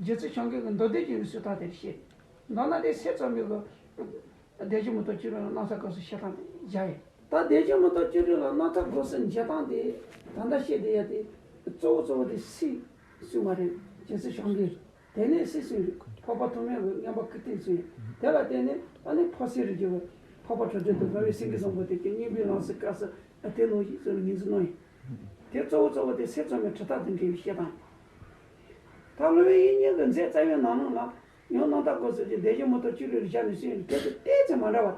རྗེ་བཙུན་བྱམས་མགོན་གྱི་མདོ་སྡེ་རྒྱན་གྱི་སྲོལ་ཐ་དེར་བཤད། མདོར་ན་དེ་སེམས་ཙམ་པའི་གི་བདེན་བཞི་མི་རྟག་སྤྱོད་རིགས་ལ་རྣམ་དག་སྒོས་སུ་བཞག་སྟངས་དེ་བཞག་ཡོད། ད་བདེན་བཞི་མི་རྟག་སྤྱོད་རིགས་ལ་རྣམ་དག་སྒོས་སུ་བཞག་སྟངས་དེ་ད་ལྟ་བཤད་བསྡད་ཡ་དེ་གཙོ་བོ་གཙོ་བོ་དེ་སུས་གསུངས་པ་རེད། རྗེ་བཙུན་བྱམས་མགོན། དེ་ནས་སུས་གསུངས་རེད། འཕགས་པ་ཐོགས་མེད་ཀྱི་མངོན་པ་ཀིརྟིས་གསུངས་ཡོད། དེ་ལ་བརྟེན་ནས་ཨ་ནི་འཕགས་སེང་རི་རྒྱལ་བའི་འཕགས་པ་གྲུབ་ཐོབ་དང་འགྲོ་བའི་སེང་གེ་བཟང་པོ་དེ་གི་སྙིང་པོའི་ལམ་སྲོལ་སྐབས་སུ་ཨ་དེ་ནང་བཞིན་བཟོས་ནས་ངོས་འཛིན་གནང་ཡོད། དེ་གཙོ་བོ་གཙོ་བོ་དེ་སེམས་ཙམ་པའི་འཁྲུལ་རྟགས་དང་འབྲེལ་བའི་བཤད་སྟངས། ད་སློབ་དཔོན་དབྱིག་གཉེན་གྱི་མཛད་རྩ་བའི་ནང་ལོགས་ལ་ཡང་རྣམ་དག་སྒོས་སུ་ཀྱི་བདེན་བཞི་མི་རྟག་སྤྱོད་རིགས་ལ་བཞག་ནས་གསུངས་ཡོད། དེ་དང་ཏོག་ཙམ་མ་འདྲ་བ།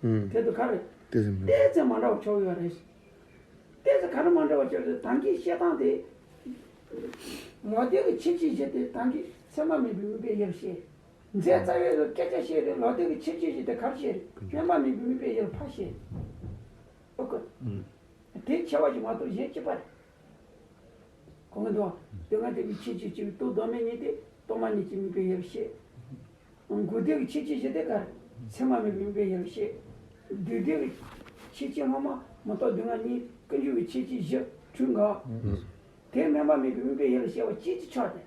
ཨུམ། དེ་དང་ག་རེ། ཏོག་ཙམ་མ་འདྲ། ཏོག་ཙམ་མ་འདྲ་བ་ཆགས་ཡོད་རེད། ཏོག་ཙམ་ག་རེ་མ་འདྲ་བ་ཆགས་རེད། ད་གིན་བཤད་སྟངས་དེ། ལོག་ལྟའི་གི་ཆོས་ཅན་བཞི་དེ་ད་གིན་མཚན་མ་མེད་པའི་མུན་པའི་ཡུལ་བཤད། མཛད་རྩ་བའི་གི་སྐད་ཆ་བཤད་རེད། ལོག་ལྟའི་གི་ཆོས་ཅན་བཞི་དེ་ག་རེ་བཤད་རེད། སྨོན་པ་མེད་པའི་མུན་པའི་ཡུལ་ཕར་བཤད། ཨོ་ཀེ། ཨུམ། དེ་ཆེ་བ་ཞིག་མ་གཏོགས་གཞན་གཅིག་པ་རེད། གོ་གི་འདུག་བ། སྡུག་བསྔལ་བདེན་པའི་ཆོས་ཅན་བཞི་སྟོང་ཟད་མེད་གཉིས་དེ་སྟོང་པ་ཉིད་ཀྱི་མུན་པའི་ཡུལ་བཤད། འགོག་བདེན་གྱི་ཆོས་ཅན་བཞི་དེ་ག་རེ། མཚན་མ་མེད་པའི་མུན་པའི་ཡུལ་བཤད། སྡུག་བདེན་གྱི་ཆོས་ཅན་སྔ་མ་མི་རྟག་སྡུག་བསྔལ་གཉིས་ཀུན་འབྱུང་གི་ཆོས་ཅན་བཞི་འཁྲུལ་འགག་དེ་སྨོན་པ་མེད་པའི་མུན་པའི་ཡུལ་བཤད་པ་གཅིག་གི་ཆ་དེ།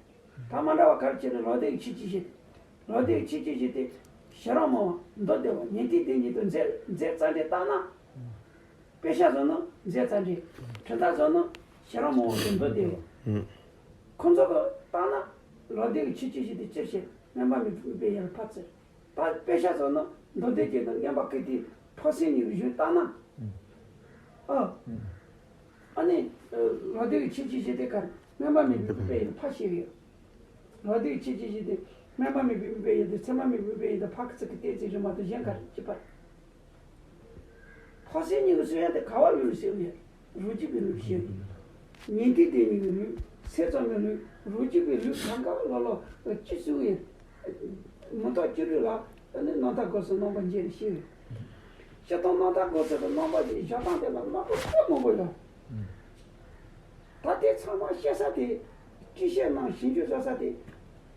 ད་མ་འདྲ་བ་ག་རེ་བྱས་ནས་ལོག་ལྟའི་ཆོས་ཅན་བཞི་དེ། ལོག་ལྟའི་ཆོས་ཅན་བཞི་དེ་ཤེས་རབ་སྨྲ་བ་མདོ་སྡེ་པ་ཉན་ཐོས་དེ་ཉིད་དུ་མཛད་མཛད་རྩ་འགྲེལ་བཏང་ན། དཔེ་ཆ་བཟོ་ན་མཛད་རྩ་འགྲེལ། གྲུབ་མཐའ་བཟོ་ན་ཤེས་རབ་སྨྲ་བ་དང་མདོ་སྡེ་པ། ཁོ་ཚོ་གི་ལྟར་ན་ལོག་ལྟའི་གི་ཆོས་ཅན་བཞི་དེ་ཅི་བྱེད། སྨོན་པ་མེད་པའི་ཡུལ་ཕར་བཙིར། ད་དཔེ་ཆ་བཟོ་ན་མདོ་སྡེ་རྒྱན་དང་མངོན་པ་ཀིརྟི་འཕགས་སེང་གཉིས་ཀྱི་གཞུང་ལྟར་ན། ཨ། ཨ་ནི། ལོག་ལྟའི་གི་ཆོས་ཅན་བཞི་དེ་ག་རེ། སྨོན་པ་མེད་པའི་མུན་པའི་ཡུལ་ཕར་བཤད་ཡོད། ལོག་ལྟའི་གི་ཆོས་ཅན་བཞི་དེ། སྨོན་པ་མེད་པའི་མུན་པའི་ཡུལ་དེ་མཚན་མ་མེད་པའི་མུན་པའི་ཡུལ་དེ་ཕར་ཁ་ཚིག་གི་གཏན་ཚིགས་རེད་མ་གཏོགས་གཞན་ག་རེ་གཅིག་པ་རེད། འཕགས་སེང་གཉིས་ཀྱི་གསུང་ཡ་དེ་ག་བ་ལུགས་ལ་བཤད་ཡོད། རང་རྒྱུད་པའི་ལུགས་བཤད་ཡོད། ཉན་ཐོས་དེ་གཉིས་ཀྱི་ལུགས། སེམས་ཙམ་པའི་ལུགས། རང་རྒྱུད་པའི་ལུགས་གང་ག་ལོག་ལོག་གཅིག་གསུང་ཡོད། མི་རྟག་སྤྱོད་རིགས་ལ་ནི་རྣམ་དག་སྒོས་སུ་རྣམ་པར་འབྱེད་ནས་བཤད་ཡོད། སྤྱིར་བཏང་རྣམ་དག་སྒོས་སུ་རྣམ་པར་འབྱེད་བཞག་སྟངས་དེ་ལ་རྣམ་པ་དཔེ་མང་པོ་ཡོད། ད་དེ་ཚང་མ་བཤད་ས་དེ། སྤྲོས་བཤད་ནང་ཞིབ་འཇུག་བཟོ་ས་དེ།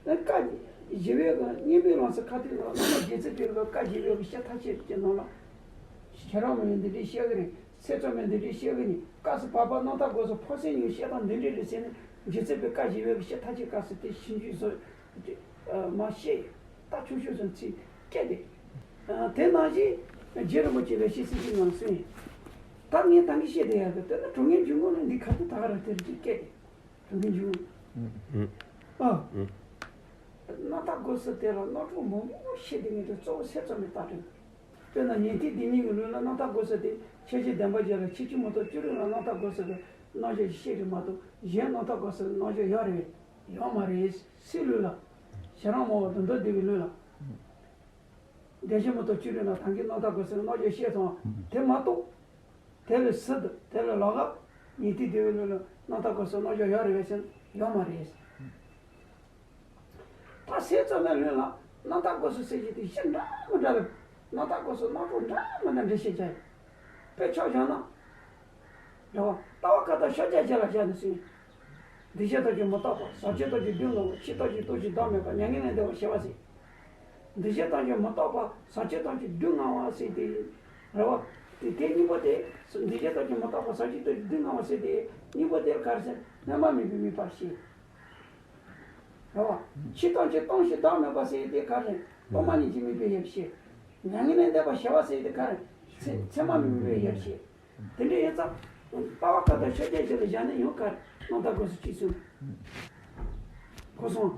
བཀའ་བཞི་པའི་གི་སྙིང་པོའི་ལམ་སྲོལ་ཁ་ཐུག་ལ་བླ་མ་རྗེ་བཙུན་པའི་གི་བཀའ་བཞི་པའི་གི་བཤད་ཐབས་ཤེས་ཀྱི་ནང་ལ། ཤེས་རབ་སྨྲ་བས་འདི་འདྲའི་བཤད་གི་རེད། སེམས་ཙམ་པས་འདི་འདྲའི་བཤད་གི་ནི། སྐབས་སུ་བབ་པ་རྣམ་དག་སྒོས་སུ་འཕགས་སེང་གཉིས་བཤད་སྟངས་འདི་འདྲའི་རེད་ཟེར་ནས་རྗེ་བཙུན་པའི་བཀའ་བཞི་པའི་གི་བཤད་ཐབས་ཤེས་སྐབས་སུ་དེ་ཞིབ་འཇུག་བཟོ། མ་བཤད། ད་ཆུང་ཆུང་ཙམ་ཚིག་སྐད་དེ། དེ་ནང་བཞིན་རྗེ་རིན་པོ་ཆེ་ལ་ཤེས་སྲིད་ཀྱི་ངང་གསུངས། ད་ངས་ད་གིན་བཤད་བསྡད་ཡག་གི་དེ་ནི་དྲང་ངེས་འབྱུང་ཁུངས་ནི་འདི་ཁ་ཐུག་ད་ག་རང་དེར་གྱི་སྐད་དེ། དྲང་ངེས་འབྱུང་ཁུངས། ཨ། རྣམ་དག་སྒོས་སུ་དེ་ལ་རྣམ་གྲངས་མང་པོ་བཤད་དེ་ངས་དེ་གཙོ་བོ་སེམས་ཙམ་པའི་རྟགས་དྲན། དཔེར་ན་ཉན་ཐོས་སྡེ་གཉིས་ཀྱི་ལུགས་ལ་རྣམ་དག་སྒོས་སུ་དེ་ཆོས་ཅན་བདེན་པ་བཞི་ལ་ཆོས་ཅན་མི་རྟག་སྤྱོད་རིགས་ལ་རྣམ་དག་སྒོས་སུ་གི་རྣམ་གཞག་བཤད་རེད་མ་གཏོགས་གཞན་རྣམ་དག་སྒོས་སུ་རྣམ་གཞག་ཡོད་རེད། ཡོད་མ་རེད། སུའི་ལུགས་ལ། ཤེས་རབ་སྨྲ་བ་དང་མདོ་སྡེ་པའི་ལུགས་ལ། བདེན་བཞི་མི་རྟག་སྤྱོད་རིགས་ལ་ད་གིན་རྣམ་དག་སྒོས་སུ་རྣམ་གཞག་བཤད་སོང་བ་དེ་མ་གཏོགས། དེ་ལས་སྲིད་དུ་དེ་ལས་ལོགས་ཀ་ཉན་ཐོས་སྡེ་པའི་ལུགས་ལ་རྣམ་དག་སྒོས་སུ་རྣམ་གཞག་ཡོད་རེད་པས་ཟེར་ན་ཡོད་མ་རེད། ད་སེམས་ཙམ་པའི་ལུགས་ལ་རྣམ་དག་སྒོས་སུ་ཟེར་གྱི་དེ་གཞི་འདྲ་མི་འདྲ་ལ། རྣམ་དག་སྒོས་སུ་རྣམ་གྲངས་འདྲ་མི་འདྲ་འགྲེལ་བཤད་བྱས། དཔེ་ཆ་བཞག་ན། རེད་བ། ལྟ་བ་བཀའ་རྟགས་ཤཱཀྱ་རྒྱ་ལ་བཞག་ནས་གསུངས། འདུས་བྱས་ཐམས་ཅད་མི་རྟག་པ། ཟག་བཅས་ཐམས་ཅད་སྡུག་བསྔལ་བ། འཆི་བ་ཐམས་ཅད་སྟོང་ཞིང་བདག་མེད་པ། མྱ་ངན་ལས་འདས་པ་ཞི་བ་ཟེར། འདུས་བྱས་ཐམས་ཅད་མི་རྟག་པ། ཟག་བཅས་ཐམས་ཅད་སྡུག་བསྔལ་བ་ཟེར་དེ། རེད་བ། དེ་དེ་གཉིས་པོ་དེ། འདུས་བྱས་ཐམས་ཅད་མི་རྟག་པ། ཟག་བཅས་ཐམས་ཅད་སྡུག་བསྔལ་བ་ཟེར་དེ་གཉིས་པོ་དེ་ག་རེ་ཟེར། སྨོན་པ་མེད་པའི་དམིགས་པ་བཤད། རེད་བ། འཆི་བ་ཐམས་ཅད་སྟོང་ཞིང་བདག་མེད་པ་ཟེར་དེ་ག་རེ་ཟེར། སྟོང་པ་ཉིད་ཀྱི་དམིགས་པའི་ཡུལ་བཤད། མྱ་ངན་ལས་འདས་པ་ཞི་བ་ཟེར་དེ་ག་རེ་ཟེར། མཚན་མ་མེད་པའི་དམིགས་པའི་ཡུལ་བཤད། དེ་འདྲ་ཡིན་ཙང་། ལྟ་བ་བཀའ་རྟགས་ཤཱཀྱ་རྒྱ་ལ་བཞག་ན་ཡང་ག་རེ། རྣམ་དག་སྒོས་སུ་གཅིག་གསུངས། གོ་སོང་།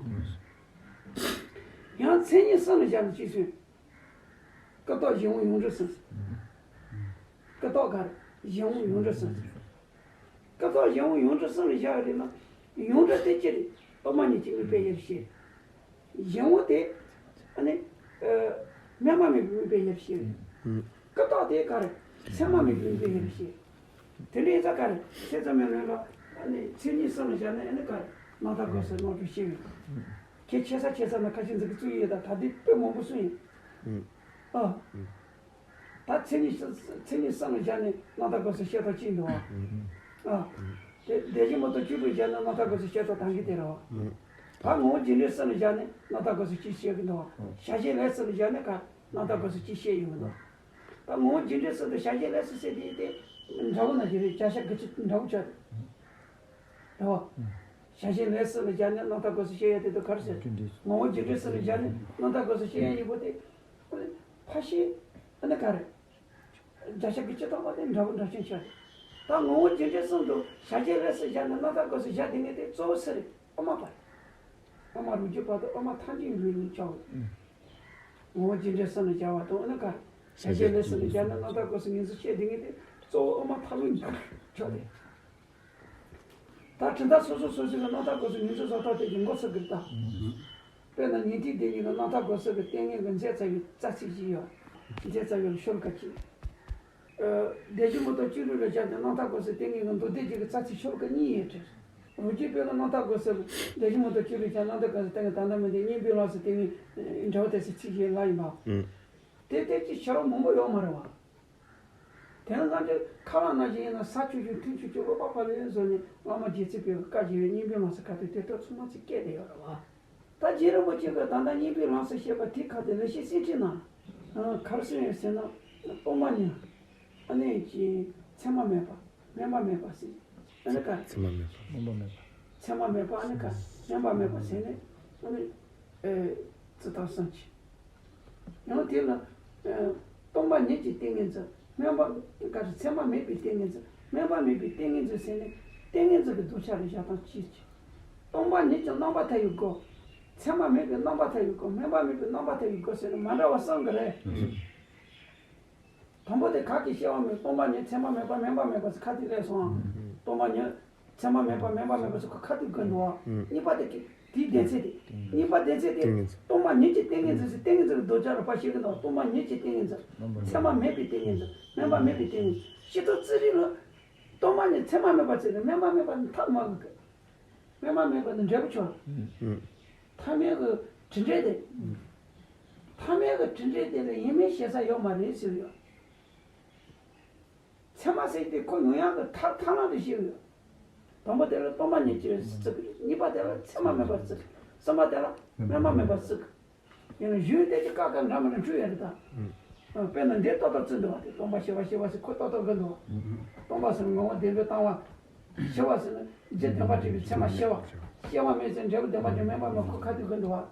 ཡང་མཚན་ཉིད་གསུམ་ལ་བཞག་ན་གཅིག་གསུངས། ཀུན་རྟོག་གཞན་དབང་ཡོངས་གྲུབ་གསུམ། ཀུན་རྟོག་ག་རེ། གཞན་དབང་ཡོངས་གྲུབ་གསུམ། ཀུན་རྟོག་གཞན་དབང་ཡོངས་གྲུབ་གསུམ་ལ་བཞག་རེད་ན། ཡོངས་གྲུབ་དེ་ཅི་རེད། སྟོང་པ་ཉིད་ཀྱི་དམིགས་པའི་ཡུལ་བཤད། གཞན་དབང་དེ། ཨ་ནི། ཨ། སྨོན་པ་མེད་པའི་དམིགས་པས་ཡབ་ཤེས། ཀུན་བརྟགས་དེ་ག་རེ། མཚན་མ་མེད་པའི་དམིགས་པས་ཡབ་ཤེས། དེ་འདྲའི་ཡིན་ཙང་ག་རེ། ཚེ་ཙམ་མེད་ལོན་ལ་ཨ་ནི་མཚན་ཉིད་གསུམ་ལ་སྦྱར་ནས་ཨ་ནི་ག་རེ། རྣམ་དག་སྒོ་གསུམ་རྣམ་གྲོལ་ཤེས་ཡོད། ཁྱེད་ཆེ་ས་ཆེ་ས་ན་ཁ་ཤས་འཛིན་གི་བཙུགས་ཡོད་ད་ད་དེ་དཔེ་མང་པོ་གསུངས་ཡིན། ཨ། ད་མཚན་ཉིད་མཚན་ཉིད་གསུམ་ལ་སྦྱར་ནས་རྣམ་དག་སྒོ་གསུམ་བཤད་སྟངས་གཅིག་འདུག་བ། ཨ། དེ་བདེ་གཤེགས་མུ་སྟེགས་བཅུ་དྲུག་སྦྱར་ནས་རྣམ་དག་སྒོ་གསུམ་བཤད་སྟངས་ད་གི་དེ་རེད་བ། ད་ངོ་བོ་རྒྱུ་འབྲས་གསུམ་ལ་སྦྱར་ནས་རྣམ་དག་སྒོ་གསུམ་གཅིག་བཤད་གི་འདུག་བ། བྱ་བྱེད་ལས་གསུམ་ལ་སྦྱར་ནས་ག་རྣམ་དག་སྒོ་གསུམ་གཅིག་བཤད་ཡོང་གི་འདུག་ད་ངོ་བོ་རྒྱུ་འབྲས་གསུམ་དང་བྱ་བྱེད་ལས་གསུམ་ཟེར་དེ་དེ་འདྲ་བོ་ན་ཅི་རེད། བྱ་བྱེད་དགུ་ཅིག་འདྲ་བོ་ཆགས་རེད། རེད་བ། བྱ་བྱེད་ལས་གསུམ་ལ་སྦྱར་ནས་རྣམ་དག་སྒོ་གསུམ་བཤད་ཡ་དེ་དུ་ག་རེ་ཟེར། རྒྱུ་འབྲས། ངོ་བོ་རྒྱུ་འབྲས་གསུམ་ལ་སྦྱར་ནས་རྣམ་དག་སྒོ་གསུམ་བཤད་ཡ་ཡིན་པོ་དེ། ཕ་ཤི། ཨ་ནི་ག་རེ། བརྗོད་བྱ་གི་སྤྱི་དང་པོ་དེ་འདྲ་བོ་འདྲ་ཆུང་ཆགས་རེད། ད་ངོ་བོ་རྒྱུ་འབྲས་གསུམ་དུ་བྱ་བྱེད་ལས་གསུམ་སྦྱར་ནས་རྣམ་དག་སྒོ་གསུམ་བཞག་དེ་ངས་དེ་གཙོ་བོ་སུ་རེད། དབུ་མ་པ་རེད། དབུ་མ་རུ་རྒྱུད་བར་དུ་དབུ་མ་ཐམས་ཅད་འགྲོ་ནས་ཆོག་རེད། ངོ་བོ་རྒྱུ་འབྲས་གསུམ་ལ་སྦྱར་བ་དང་ཨ་ནི་ག་རེ། བྱ་བྱེད་ལས་གསུམ་ལ་སྦྱར་ནས་རྣམ་དག་སྒོ་གསུམ་ངོས་འཛིན་བྱས་དེ་ངས་དེ་གཙོ་བོ་དབུ་མ་ཐལ་བའི་འགྲོ་ཆོག་རེད། ད་དྲི་ཟ་སོ་སོ་སོ་སོའི་རྣམ་དག་སྒོ་གསུམ་ངོས་འཛིན་བཟོ་ཐབས་དེ་གི་མགོ་ཚོད་གི་ད། དཔེར་ན་ཉན་ཐོས་སྡེ་གཉིས་ཀྱི་རྣམ་དག་སྒོ་གསུམ་གྱི་ལྟས་ངན་གྱི་མཛད་རྩ་བའི་རྩ་ཚིག་ཅིག་ཡོད། མཛད་རྩ་བའི་ཤོ་ལོ་ཀ་གཅིག་ཨ། བདེ་གཤེགས་མུ་སྟེགས་བཅུ་དྲུག་ལ་སྦྱར་ཏེ་རྣམ་དག་སྒོ་གསུམ་ལྟས་ངན་གྱི་མདོ་སྡེ་རྒྱུད་ཀྱི་རྩ་ཚིག་ཤོ་ལོ་ཀ་གཉིས་ཡོད་དེ། རུ་རྒྱུད་པའི་རྣམ་དག་སྒོ་གསུམ་བདེ་གཤེགས་མུ་སྟེགས་བཅུ་དྲུག་ཀྱང་རྣམ་དག་སྒོ་གསུམ་ལྟས་ངན་དང་ལྟ་མིན་ཏེ་གཉེན་པོའི་ལམ་སོགས་ལྟས་ངན་འདྲ་བ་དེ་ཚིག་བཞི་ལ་ཡིན་པ། དེ་ལྟས་ཀྱི་ཕྱིར་རོ་མང་པོ་ཡོད་མ་རེད་བ། དེ་ནི་ང་ཚོས་ཁ་ལག་ནང་བཞིན་ཡིན་ན་ཟ་ཆོག་ཆོག་འཐུང་ཆོག་ཆོག་ལོག་པ་ཕ་ལས་བཟོ་ནས་བླ་མ་རྗེ་བཙུན་པའི་བཀའ་བཞིན་གཉེན་པོའི་ལམ་སོགས་ཁ་ཐུག་དེ་ལྟར་ཚང་མ་ཚིག་སྐད་དེ་ཡོད་རེད་བ། ད་རྗེ་རིན་པོ་ཆེ་གིས་ད་ལྟ་གཉེན་པོའི་ལམ་སོགས་བཤད་པ་དེ་ཁ་དེ་ལེགས་བཤད་གསེར་ཁྲིའི་ནང་ག་རེ་གསུངས་ཡོད་ཟེར་ན། སྟོང་པ་ཉིད། ཨ་ནི་ཅི། མཚན་མ་མེད་པ། སྨོན་པ་མེད་པ་ཟེར། ཨ་ནི་ག་མཚན་མ་མེད་པ། སྨོན་པ་མེད་པ། མཚན་མ་མེད་པ་ཨ་ནི་ག་སྨོན་པ་མེད་པ་ཟེར་ནས་ཨ་ནི། ཨེ། ཙི་ཏག་གསུམ་གྱིས། ཡང་དེ་ལ། ཨེ། སྟོང་པ་ཉིད་ཀྱི་ཏིང་ངེ་འཛིན། སྨོན་པ། ག་རེ། མཚན་མ་མེད་པའི་ཏིང་ངེ་འཛིན། སྨོན་པ་མེད་པའི་ཏིང་ངེ་འཛིན་ཟེར་ནས་ཏིང་ངེ་འཛིན་གྱི་མདོ་ཆ་རེ་བཞག་སྟངས་གཅིག་གིས། སྟོང་པ་ཉིད་ཀྱི་རྣམ་པར་ཐར་བའི་སྒོ། མཚན་མ་མེད་པའི་རྣམ་པར་ཐར་བའི་སྒོ། སྨོན་པ་མེད་པའི་རྣམ་པར་ཐར་བའི་སྒོ་ཟེར་ནས་མ་འདྲ་བ་གསུམ་གྱི་རེད། དང་པོ་དེ་ག་གི་སྐྱེ་བ་མེད་སྟོང་པ་ཉིད་མཚན་མ་མེད་པ་སྨོན་པ་མེད་པ་ཟེར་ཁ་ཐུག་སླེབས་སོང་ཨ། སྟོང་པ་ཉིད་མཚན་མ་མེད་པ་སྨོན་པ་མེད་པ་ཟེར་ཁ་ཐུག་དགོས་འདུག་ཨ། གཉིས་པ་དེ་གི་དེའི་བདེན་ཚིག་དེ། གཉིས་པ་བདེན་ཚིག་དེ་སྟོང་པ་ཉིད་ཀྱི་ཏིང་ངེ་འཛིན་ཟེར་ཏིང་ངེ་འཛིན་གྱི་མདོ་ཆ་རེ་ཕར་བཤད་གི་འདུག་སྟོང་པ་ཉིད་ཀྱི་ཏིང་ངེ་འཛིན། མཚན་མ་མེད་པའི་ཏིང་ངེ་འཛིན། སྨོན་པ་མེད་པའི་ཏིང་ངེ་འཛིན། སྤྱི་ཚོགས་རྩིས་རིག་ལ་སྟོང་པ་ཉིད་མཚན་མ་མེད་པ་ཟེར་ནས་སྨོན་པ་མེད་པ་ནི་ཐབས་མ་གི་གི་སྨོན་པ་མེད་པ་ནི་འབྲས་བུ་ཆོག་ཐ་མལ་གྱི་དྲི་འབྲས་དེ། ཐ་མལ་གྱི་དྲི་འབྲས་དེ་ལ་ཡིན་མིན་ཤེས་ས་ཡོད་མ་རེད་ཟེར་ཡོད། མཚན་མ་ཟེར་དེ་ཁོ་ཡོང་ཡག་གི་ཐབས་ཐབས་ལམ་དེ་ཤེས་ཡོད། དང་པོ་དེ་ལ་སྟོང་པ་ཉིད་ཀྱི་བརྩི་གི། གཉིས་པ་དེ་ལ་མཚན་མ་མེད་པར་བརྩི་གི། གསུམ་པ་དེ་ལ་སྨོན་པ་མེད་པར་བརྩི་གི། ཡིན་ན་གཞུང་དེ་གི་ཀ་ཁ་འདྲ་མི་འདྲ་འཁྲུལ་ཡོད་རེད་ད། དཔེར་ན་འདི་ཏག་ཏག་བརྩི་འདུག་བ། དེ་སྟོང་པ་ཤེས་པ་ཤེས་པ་ཟེར་ཁོ་ཏག་ཏག་གི་འདུག་བ། སྟོང་པ་ཟེར་ན་ངོ་བོ་བདེན་པའི་སྟོང་པ། ཤེས་པ་ཟེར་ན་རྒྱུ་བདེན་པར་གྲུབ་པའི་མཚན་མ་ཤེས་པ། ཤེས་པ་མེད་ཟེར་འབྲས་བུ་བདེན་པར་གྲུབ་སྨོན་པ་མེད་ཁོ་ཁ་ཐུག་གི་འདུག་བ།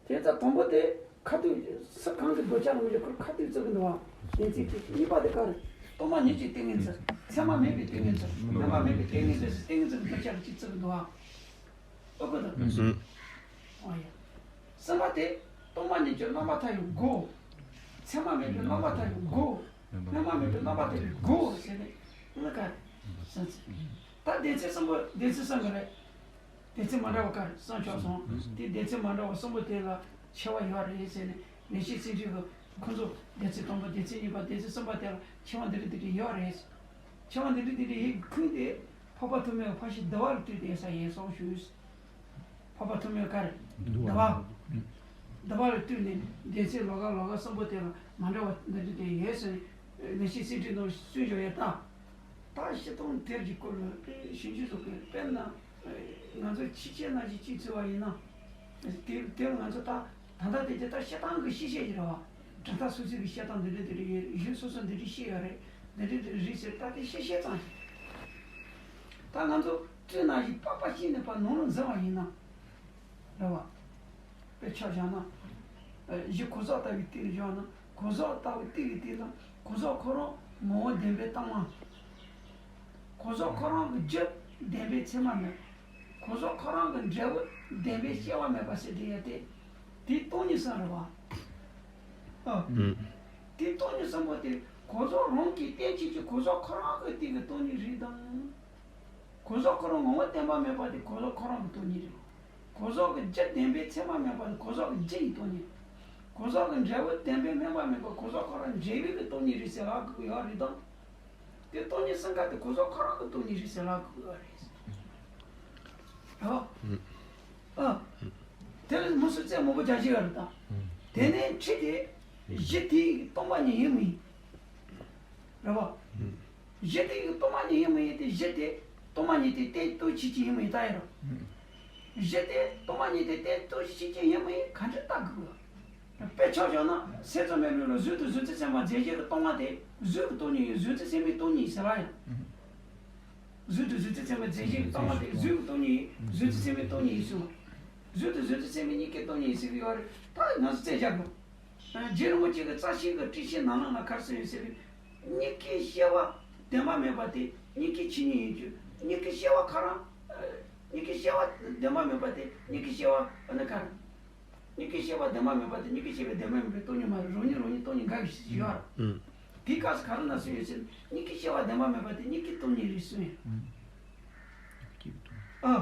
དེ་ལྟར་དང་པོ་དེ་ཁ་ཐུག་སུ་གང་གི་མདོ་ཆ་ལ་མི་འཇོག་ཁོ་ཁ་ཐུག་བརྩི་གི་འདུག་བ། བདེན་ཚིག་གཅིག་གཉིས་པ་དེ་ག་རེ། སྟོང་པ་ཉིད་ཀྱི་ཏིང་ངེ་འཛིན། མཚན་མ་མེད་པའི་ཏིང་ངེ་འཛིན། སྨོན་པ་མེད་པའི་ཏིང་ངེ་འཛིན་ཟེར་ཏིང་ངེ་འཛིན་གྱི་མདོ་ཆ་ལ་གཅིག་བརྩི་གི་འདུག་བ། ཨོ་ཀོ་ད། ཨོ་ཡ། གསུམ་པ་དེ་སྟོང་པ་ཉིད་ཀྱི་རྣམ་པར་ཐར་བའི་སྒོ། མཚན་མ་མེད་པའི་རྣམ་པར་ཐར་བའི་སྒོ། སྨོན་པ་མེད་པའི་རྣམ་པར་ཐར་བའི་སྒོ་ཟེར་ནས་ཨ་ནི་ག་རེ། གསུམ་བརྩི། ད་བདེན་ཚིག་གསུམ་པོ་བདེན་ཚིག་གསུམ་ག་རེ། བདེན་ཚིག་མ་འདྲ་བ་ག་རེ་གསུམ་ཆགས་སོང་། དེ་བདེན་ཚིག་མ་འདྲ་བ་གསུམ་པོ་དེ་ལ་ཕྱེ་བ་ཡོད་རེད་ཟེར་ནས་ལེགས་བཤད་སེང་ཕྲེང་གི་ཁོང་ཚོ་བདེན་ཚིག་དང་པོ་བདེན་ཚིག་གཉིས་པ་བདེན་ཚིག་གསུམ་པ་དེ་ལ་ཕྱེ་བ་འདི་འདྲ་འདི་འདྲ་ཡོད་རེད། ཕྱེ་བ་འདི་འདྲ་འདི་འདྲ་ཡོད་ཁུངས་དེ་འཕགས་པ་ཐོགས་མེད་ཀྱི་ཕར་ཕྱིན་བསྡུ་བ་ལ་ལྟོས་ཏེ་ཡོད་ས་ཡིན་གསུངས་ཞུས། འཕགས་པ་ཐོགས་མེད་ག་རེ། བསྡུ་བ། བསྡུ་བ་ལ་ལྟོས་ནས་བདེན་ཚིག་ལོགས་ཀ་ལོགས་ཀ་གསུམ་པོ་དེ་ལ་མ་འདྲ་བ་འདི་འདྲ་དེ་ཡོད་ཟེར་ནས་ལེགས་བཤད་སེང་ཕྲེང་ནང་གསུངས་བཞག་ཡོད་ད། ད་སྤྱིར་བཏང་དེབ་ཀྱི་སྐོར་ལ་དཔེ་ཞིབ་འཇུག་བཟོ་དགོས། དཔེར་ན། ང་ཚོ་ཕྱི་ཆེན་ནང་བཞིན་གཅིག་འཚོལ་བ་ཡིན་ན། དེ་དེ་ང་ཚོ་ད་ད་ལྟ་དེ་དེ་ད་བཤད་སྟངས་ཀྱི་བཤད་བཤད་ཀྱི་རེད་བ། གྲུབ་མཐའ་སོ་སོའི་གི་བཤད་སྟངས་འདི་འདྲ་འདི་འདྲ་ཡོད་རེད། གཞུང་སོ་སོ་འདི་འདྲ་བཤད་ཡོད་རེད། འདི་འདྲ་འདི་འདྲ་རེད་ཟེར་ད་དེ་བཤད་བཤད་ཙམ་ཞིག་ད་ང་ཚོ་བཙུན་ནང་བཞིན་པགས་པ་བཤད་ནས་ཕར་ནང་ལ་འཛུལ་བ་ཡིན་ན། རེད་བ། དཔེ་ཆ་བཞག་ན། གཞི་གོས་ཟག་ལྟ་བུའི་སྟེང་བཞག་ན་གོས་ཟག་ལྟ་བུའི་སྟེང་གི་སྟེང་ན་གོས་ཟག་ཁོ་རང་ངོ་བོ་བདེན་པའི་སྟོང་པ། གོས་ཟག་ཁོ་རང་གི་རྒྱུ་བདེན་པའི་མཚན་མ་མེད། གོས་ཟག་ཁོ་རང་གི་འབྲས་བུ་བདེན་པའི་སྐྱེ་བ་མེད་པ་ཟེར་དེ་ཡོད་དེ། དེའི་སྟོང་ཉིད་གསུམ་རེད་བ། ཨ། དེའི་སྟོང་ཉིད་གསུམ་པོ་དེ་གོས་ཟག་རང་གི་རྟེན་ཅན་གྱི་གོས་ཟག་ཁོ་རང་གི་སྟེང་གི་སྟོང་ཉིད་རེད་དམ། གོས་ཟག་ཁོ་རང་ངོ་བོ་བདེན་པ་མེད་པ་དེ་གོས་ཟག་ཁོ་རང་གི་སྟོང་ཉིད་རེད། གོས་ཟག་གི་རྒྱུ་བདེན་པའི་མཚན་མ་མེད་པ་དེ་གོས་ཟག་གི་རྒྱུ་ཡི་སྟོང་ཉིད། གོ་ས་གི་འབྲས་བུ་བདེན་པའི་སྨོན་པ་མེད་པར་གོ་ས་ཁོ་རང་འབྲས་བུ་གི་སྟོང་ཉིད་རེད་ཟེར་ལབ་དགོས་ཡོད་རེད་དམ། དེ་སྟོང་ཉིད་སེམས་ཁ་དེ་གོ་ས་ཁོ་རང་གི་སྟོང་ཉིད་རེད་ཟེར་ལབ་དགོས་ཡོད་རེད། རེད་བ། ཨ། དེ་ལ་མུ་སུ་རྩེ་མང་པོ་རྒྱག་གི་ཡོད་རེད་དམ། དེ་ནས་ཁྲིད་དེ་གཞི་དེ་སྟོང་པ་ཉིད་ཡིན་མིན། རེད་བ། གཞི་དེ་ཡི་སྟོང་པ་ཉིད་ཡིན་མིན་ཡིན་ཏེ། གཞི་དེ་སྟོང་པ་ཉིད་དེ་གཏན་ལྟོ་ཆོས་ཅན་ཡིན་མིན་ཡིན་ད་ཡིན་རོ། གཞི་དེ་སྟོང་པ་ཉིད་དེ་གཏན་ལྟོ་ཆོས་ཅན་ཡིན་མིན་ཡིན་ག་འདྲ་ལྟ་དགོས། དཔེ་ཆ་བཞག་ན་སེམས་ཙམ་མེད་ལུགས་ལ་གཟུགས་དང་གཟུགས་ཅན་ཚད་མ་རྫས་གཞན་གྱི་སྟོང་པ་དེ་གཟུགས་ཀྱི་སྟོང་ཉིད་ཡིན། གཟུགས་ཅན་ཚད་མའི་སྟོང་ཉིད་ཡིན་ཟེར་ལ་ཡང་། གཟུགས་དང་གཟུགས་ཅན་ཚད་མ་རྫས་གཞན་གྱི་སྟོང་པ་དེ་གཟུགས་ཀྱི་སྟོང་ཉིད་ཡིན། གཟུགས་ཅན་ཚད་མའི་སྟོང་ཉིད་ཡིན་གསུངས་པ། གཟུགས་དང་གཟུགས་ཅན་ཚད་མ་གཉིས་ཀའི་སྟོང་ཉིད་ཡིན་ཟེར་གྱི་ཡོད་རེད། ད་ང་ཚོ་རྩོད་རྒྱག་དགོས། རྗེ་རིན་པོ་ཆེ་གི་རྩ་ཤེས་ཀྱི་ཏྲི་ཤེས་ནང་ལ་ན་ག་རེ་ཟེར་ཡོད་ཟེར་བའི། མྱུ་གུའི་སྐྱེ་བ་བདེན་པ་མེད་པ་དེ་མྱུ་གུའི་ཆོས་ཉིད་ཡིན་གྱི། མྱུ་གུའི་སྐྱེ་བ་ཁོ་རང་། མྱུ་གུའི་སྐྱེ་བ་བདེན་པ་མེད་པ་དེ་མྱུ་གུའི་སྐྱེ་བ་ཨ་ནི་ག་རེ། མྱུ་གུའི་སྐྱེ་བ་བདེན་པ་མེད་པ་དེ་མྱུ་གུའི་སྐྱེ་བའི་བདེན་པ་མེད་པའི་སྟོང་ཉིད་མ་རེད། རང་ཉིད་རང་ཉིད་སྟོང་ཉིད་འགལ་གྱི་ཞིག་ཡོད་རེད། དེའི་སྐབས་སུ་ག་རེ་ན་གསུངས་ཡོད་ཟེར་ན། མྱུ་གུའི་སྐྱེ་བ་བདེན་པ་མེད་པ་དེ་མྱུ་གུའི་སྟོང་ཉིད་རེད་གསུངས་ཡོད། ཨ།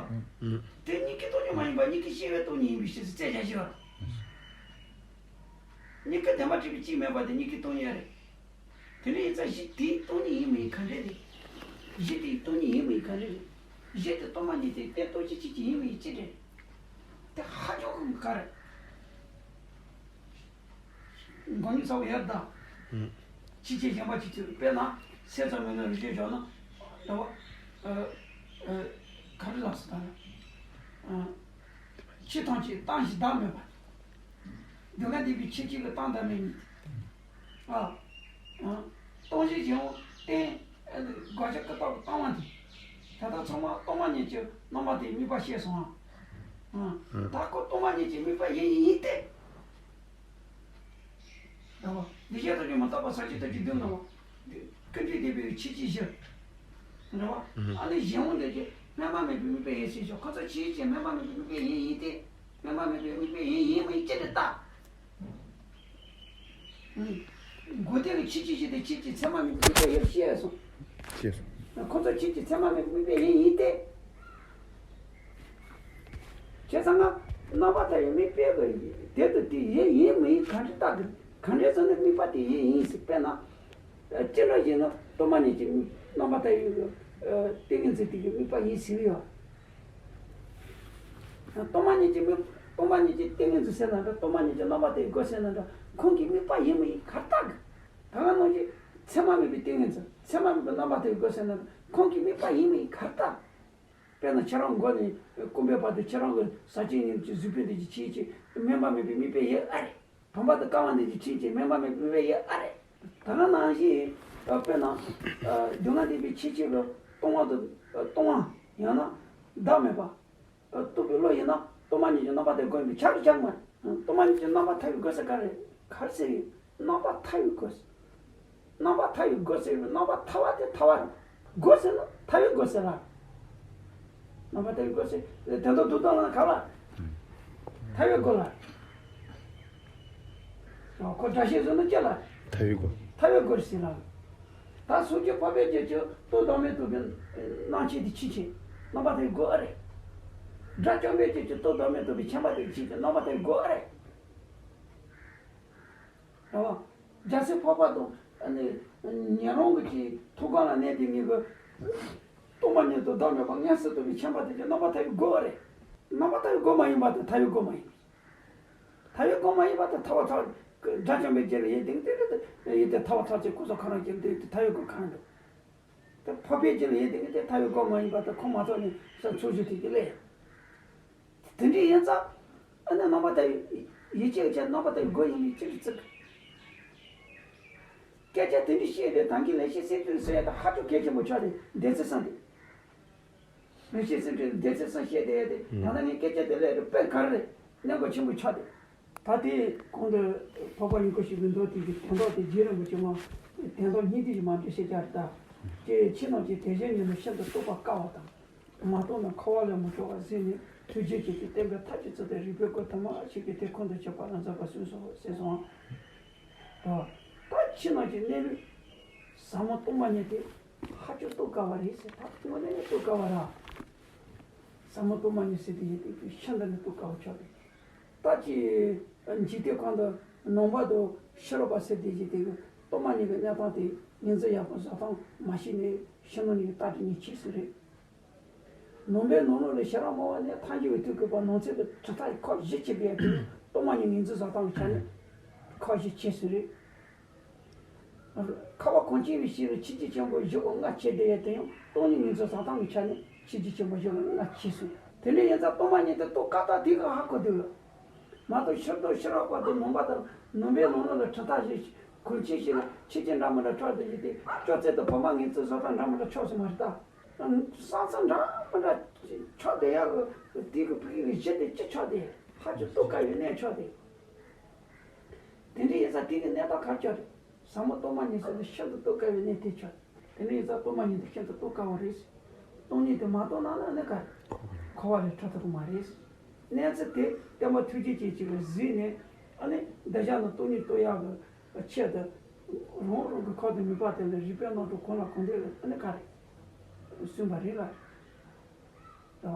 དེ་མྱུ་གུའི་སྟོང་ཉིད་མ་ཡིན་པ་མྱུ་གུའི་སྐྱེ་བའི་སྟོང་ཉིད་ཡིན་པའི་ཕྱིར་ཟེར་རྩོད་རྒྱག་ཞིག་ཡོད་རེད། མྱུ་གུ་བདེན་པ་གྲུབ་པའི་གཅིག་མེད་པ་དེ་མྱུ་གུའི་སྟོང་ཉིད་རེད། དེ་ནས་ཡིན་ཙང་གཞི་དེའི་སྟོང་ཉིད་ཡིན་མིན་ག་འདྲ་རེད། གཞི་དེའི་སྟོང་ཉིད་ཡིན་མིན་ག་འདྲ་རེད། གཞི་དེ་སྟོང་པ་ཉིད་དེ་གཏན་ལྟོ་ཆོས་ཅན་ཡིན་མིན་ཅི་རེད། དེ་ཧ་ཅང་གི་ག་རེད། མགོ་ནི་ཚ་བོ་ཡར་ད། ཕྱི་ཆེ་གཞན་པ་ཅི་ཅི་དཔེར་ན་སེམས་ཙམ་མེད་ན་རུ་ཤེས་བཞག་ན། ལ་བ། ཨ། ཨ། ག་རེ་ལགས་སོ་ད། ཨ། ཕྱི་ཐམས་ཅད་སྟོང་ཞིང་བདག་མེད་པ། འདོད་ལྔ་འདས་པའི་ཕྱི་ཕྱི་གི་སྟོང་བདག་མེད་ཉིད། ཨ། ཨ། སྟོང་གཞི་གཞན་དབང་རྟེན། དགག་བྱ་ཀུན་བཏགས་ཀྱི་སྟོང་པ་འདི། ད་ལྟ་ཚང་མ་སྟོང་པ་ཉིད་ཀྱི་རྣམ་པ་དེའི་དམིགས་པ་བཤད་སོང་ཨ། ཨ། ད་ཁོ་སྟོང་པ་ཉིད་ཀྱི་དམིགས་པ་ཡིན་ཡིན་ཏེ། རེད་བ། འདི་བཤད་ཐུབ་ཀྱི་མ་རྟོགས་པ་ས་བཅད་ཐུབ་ཀྱི་སྡུག་ན་བ། ཀུན་འདུས་བདེན་པའི་ཕྱི་ཕྱི་བཞི། རེད་བ། ཨ་ནི་གཞན་དབང་འདོད་ཀྱི་སྨོན་པ་མེད་པའི་དམིགས་པ་ཡིན་ཞེས་ཞོག་ཁོ་ཚོ་ཆོས་ཅན་སྨོན་པ་མེད་པའི་དམིགས་པ་ཡིན་ཡིན་ཏེ། སྨོན་པ་མེད་པའི་དམིགས་པ་ཡིན་ཡིན་མིན་ཅི་རེད་ལྟ། མགོ་དེ་གི་ཕྱི་ཕྱི་བཞི་དེ་ཕྱི་ཕྱི་ཚད་མ་མེད་པའི་དམིགས་པ་ཡིན་ཞེས་སོང་། ཞེས་སོང་། ཁོ་ཚོ་ཕྱི་ཕྱི་ཚད་མ་མེད་པའི་དམིགས་པ་ཡིན་ཡིན་ཏེ། བྱས་ཙང་ང་རྣམ་པ་ལྟ་བུའི་དམིགས་པའི་གི་དེ་དུ་དེ་ཡིན་ཡིན་མིན་ག་འདྲ་ལྟ་གི། ག་འདྲ་ཟེར་ན་དམིགས་པ་དེ་ཡིན་ཡིན་ཟེར། དཔེར་ན། ཅི་འདྲ་ཞིག་ན་སྟོང་པ་ཉིད་ཀྱི་རྣམ་པ་ལྟ་བུའི་གི་ཏིང་ངེ་འཛིན་དེ་གི་དམིགས་པ་ཡིན་ཟེར་གི་ཡོད། སྟོང་པ་ཉིད་ཀྱི་དམིགས། སྟོང་པ་ཉིད་ཀྱི་ཏིང་ངེ་འཛིན་ཟེར་ན་འདྲ། སྟོང་པ་ཉིད་ཀྱི་རྣམ་པ་ལྟ་བུའི་སྒོ་ཟེར་ན་འདྲ། ཁོང་གི་དམིགས་པ་ཡིན་མིན་ག་རེ་ལྟ་གི། ད་ག་ནང་བཞིན་ཚད་མ་མེད་པའི་ཏིང་ངེ་འཛིན། ཚད་མ་མེད་པའི་རྣམ་པ་ལྟ་བུའི་སྒོ་ཟེར་ན་འདྲ། ཁོང་གི་དམིགས་པ་ཡིན་མིན་ག་རེ་ལྟ། དཔེར་ན་ཁྱེད་རང་མགོ་ནས་རྐང་པའི་བར་དུ་ཁྱེད་རང་གི་ཟག་བཅས་གཉིས་ཀྱི་གཟུགས་པོ་འདི་ཀྱི་ཆོས་ཅན་སྨོན་པ་མེད་པའི་དམིགས་པ་ཡོད་ཨ་རེད། བུམ་པ་དང་ཀ་བ་འདི་ཀྱི་ཆོས་ཅན་སྨོན་པ་མེད་པའི་དམིགས་པ་ཡོད་ཨ་རེད། ད་ག་ནང་བཞིན་དཔེར་ན། སྡུག་བསྔལ་འདས་པའི་ཕྱི་ཕྱི་གི་སྟོང་པ་དང་སྟོང་པ་ཡང་ན་བདག་མེད་པ། རྟོགས་པའི་བློ་ཡིན་ན་སྟོང་པ་ཉིད་ཀྱི་རྣམ་པ་ལྟ་བུའི་སྒོ་ཡིན་པས་ཁྱབ་ཀྱི་ཁྱབ་མ་རེད། སྟོང་པ་ཉིད་ཀྱི་རྣམ་པ་ལྟ་བུའི་སྒོ་ཟེར་ག་རེ་ག་རེ་ཟེར་ཡིན། རྣམ་པ་ལྟ་བུའི་སྒོ་ཟེར། རྣམ་པ་ལྟ་བུའི་སྒོ་ཟེར་བའི་རྣམ་པ་ལྟ་བ་དེ་ལྟ་བ་རེད། སྒོ་ཟེར་ན་ལྟ་བའི་སྒོ་ཟེར་ལ། རྣམ་པ་ལྟ་བུའི་སྒོ་ཟེར་དོན་དུ་སྡུག་བཏང་ལ་ག་ལ། ལྟ་བའི་སྒོ་ལ། ཁོ་སྒྲ་ཤེས་བཟོ་ན་ཅི་ལ། ལྟ་བའི་སྒོ། ལྟ་བའི་སྒོ་ཟེར་ལ། ད་སོ་སྐྱེ་འཕགས་པའི་རྒྱུད་ཀྱི་རྟོག་བདག་མེད་རྟོགས་པའི་སྣང་མཆེད་དེ་ཕྱིན་ཆད་རྣམ་པ་ལྟ་བུའི་སྒོ་ཨ་རེད། དགྲ་བཅོམ་པའི་རྒྱུད་ཀྱི་རྟོག་བདག་མེད་རྟོགས་པའི་མཁྱེན་པ་དེ་ཕྱིན་ཆད་རྣམ་པ་ལྟ་བུའི་སྒོ་ཨ་རེད། རེད་བ། རྒྱལ་སྲས་འཕགས་པ་དང་ཨ་ནི་ཉན་རང་གི་ཅིག་ཐུགས་ཀ་ལ་གནས་དེ་གཉིས་ཀྱི་སྟོང་པ་ཉིད་དུ་བདག་མེད་པ་མངོན་སུམ་རྟོགས་པའི་མཁྱེན་པ་དེ་ཀྱང་རྣམ་པ་ལྟ་བུའི་སྒོ་ཨ་རེད། རྣམ་པ་ལྟ་བུའི་སྒོ་མ་ཡིན་པ་དང་ལྟ་བའི་སྒོ་མ་ཡིན། ལྟ་བའི་སྒོ་མ་ཡིན་པ་དང་ལྟ་བ་ཐག་དགྲ་བཅོམ་པའི་རྒྱུད་ལ་ཡོད་དེ་དེ་ཡོད་དེ་ལྟ་བ་ཐག་ཆོད་ཁོ་ཚོ་ག་རང་གི་འདུག་དེ་ལྟ་བའི་སྒོ་གང་འདུག་དེ་འཕགས་པའི་རྒྱུད་ལ་ཡོད་དེ་དེ་ལྟ་བའི་སྒོ་མ་ཡིན་པ་དང་ཁོ་མ་ཐག་ནས་ས་ཚོགས་ཞུ་དེ་གི་ལས། དེ་འདྲ་ཡིན་ཙང་ཨ་ནི་རྣམ་པ་ལྟ་བུའི་ཡིད་ཆེས་ཀྱི་རྣམ་པ་ལྟ་བུའི་སྒོ་ཡིན་པའི་ཕྱིར་ཚིག་སྐད་ཆ་དེ་འདྲ་བཤད་དེ་ད་གིན་ལེགས་བཤད་སེམས་ཚོས་ཟེར་ཡ་དེ་ཧ་ཅང་གལ་ཆེན་པོ་ཆགས་ཏེ་སྡེ་ཚན་གསུམ་དེ། ལེགས་བཤད་སེམས་ཚོས་སྡེ་ཚན་གསུམ་བཤད་དེ་ཡ་དེ་ད་ལྟ་ངས་སྐད་ཆ་དེ་ལས་རུ་དཔེ་ག་རེ་རེད་གནད་འགག་ཆེན་པོ་ཆགས་ཏེ། ད་དེ་གོང་དུ་འཕགས་པ་ཡུམ་ཀུན་ཤེས་ཀྱི་མདོ་དེ་གི་དོན་དག་དེ་རྗེ་རིན་པོ་ཆེ་མ་དོན་དག་སྙིང་བསྡུས་ཀྱི་མ་འདྲེས་བཤད་རྒྱུ་རེད་ད། ཅེས་ཁྱེད་རྣམས་ཀྱིས་དེ་བཞིན་ཉིད་ནི་ཤིན་ཏུ་རྟོགས་པར་དཀའ་བ་དང་། མ་རྟོགས་ན་འཁོར་བ་ལས་མི་སྐྱོབ་པར་གཟིགས་ནས་ཐུགས་རྗེ་ཆེ་སྟེ་བསྟན་པའི་ཐབས་ཀྱི་ཚུལ་དང་རིགས་པའི་སྒོ་དུ་མ་ཞིག་གིས་དེ་ཁོང་དུ་ཆུད་པ་ལ་མཛད་པ་གསུངས་སོ་ཞེས་གསུངས། ད་ད་ཕྱི་ནང་གི་གནས་ལུགས་ཟབ་མོ་སྟོང་པ་ཉིད་དེ་ཧ་ཅང་རྟོགས་དཀའ་བ་རེད་ཟེར། ད་དངོས་གནས་ནས་རྟོགས་དཀའ་བ་ར། ཟབ་མོ་སྟོང་པ་ཉིད་ཟེར་དེ་ཡིན་དུས་ཤིན་ཏུ་ནས་རྟོགས་དཀའ་བ་ཆགས་པས། ད་ཅི་འཇིག་རྟེན་ཁོང་དུ་ ནང་པ་དང་ཕྱི་རབས་པ་ཟེར་དེ་ཅིག་དེ་གི་གཏོར་མ་གཉིས་ཀྱི་གནས་སྟངས་དེ་ངོས་འཛིན་ཡག་པོ་བཟོ་སྟངས་མ་ཤེས་ནས་ཕྱི་ནང་གཉིས་ཀྱི་ལྟ་གྲུབ་གཉིས་ཕྱེ་སྲོལ་རེད། ནང་པའི་ནང་ལོགས་ལ་ཤེས་རབ་སྨྲ་བ་ནས་ཐལ་འགྱུར་བའི་དུས་སྐབས་པ་ནང་ཚན་དུ་གྲུབ་མཐའ་ཁག་བཞི་ཕྱེ་བའི་དུས་གཏོར་མ་གཉིས་ངོས་འཛིན་བཟོ་སྟངས་ཀྱི་ཆ་ནས་ཁག་བཞི་ཕྱེ་སྲོལ་རེད། ཁ་བ་གངས་ཅན་པའི་ཤེས་རབ་ཆོས་བརྒྱུད་ཆེན་པོ་བཞི་པོ་ལྔ་ཕྱེ་བསྡད་ཡས་དེ་ཡང་སྟོང་ཉིད་ངོས་འཛིན་བཟོ་སྟངས་ཀྱི་ཆ་ནས་ཆོས་བརྒྱུད་ཆེན་པོ་བཞི་པོ་ལྔ་ཕྱེ་སོང་། དེ་འདྲ་ཡིན་ཙང་གཏོར་མ་གཉིས་དེ་གཏོར་བཀག་སྟངས་དེ་ག་ཧ་གོ་འདུག་ལ། མ་གཏོགས་ཕྱིར་གཏོར་ཕྱི་རབས་པ་དང་ནང་པ་དང་ནང་པའི་ནང་ལོགས་ལ་གྲུབ་མཐའ་ཞིག་གོམས་ཆེན་ཞིག་ལ་ཆོས་བརྒྱུད་འདྲ་མི་འདྲ་ཕྱོགས་དེ་བཞི་དེ་སྐྱོ་ཚད་དུ་བོད་མ་ངོས་འཛིན་བཟོ་སྟངས་འདྲ་མི་འདྲ་ཕྱོགས་སུ་མ་རེད་ད། ས་མཚམས་འདྲ་མི་འདྲ་ཕྱོགས་དེ་ཡག་གི་དེ་གི་ཕ་གི་གཞི་དེ་ཅི་ཕྱོགས་དེ་ཧ་ཅང་གཏོར་དཀའ་བའི་གནས་ཕྱོགས་དེ། དེ་འདྲ་ཡིན་ཙང་དེ་གི་གནས་སྟངས་ག་ཅོག་རེད། ཟབ་མོ་གཏོར་མ་གཉིས་ཟེར་ནས་ཤིན་ཏུ་གཏོར་དཀའ་བའི་གནས་དེ་ཆོག་དེ་འདྲ་ཡིན་ཙང་གཏོར་མ་གཉིས་དེ་ཤིན་ཏུ་གཏོར་དཀའ་བ་རེད། སྟོང་ཉིད་དེ་མ་གཏོར་ན་ནི་ག་རེ། འཁོར་བ་ལས་གྲོལ་ཐུབ་ཀྱི་མ་རེད། གནས་ཚུལ་དེ་བསྟན་པ་ཐུགས་རྗེ་ཅན་གཅིག་གིས་གཟིགས་ནས་ཨ་ནི་འདི་ཅག་ནི་སྟོང་ཉིད་གཏོར་ཡག་གི་ཆེད་དུ་རང་རང་གི་ཁ་དང་ནུས་པ་དེ་ལ་རིག་པའི་རྣམ་གྲངས་གང་ལ་གང་འདྲ་ལ་ཨ་ནི་ག་རེ་གསུངས་པ་རེད་ལ། རེད་བ།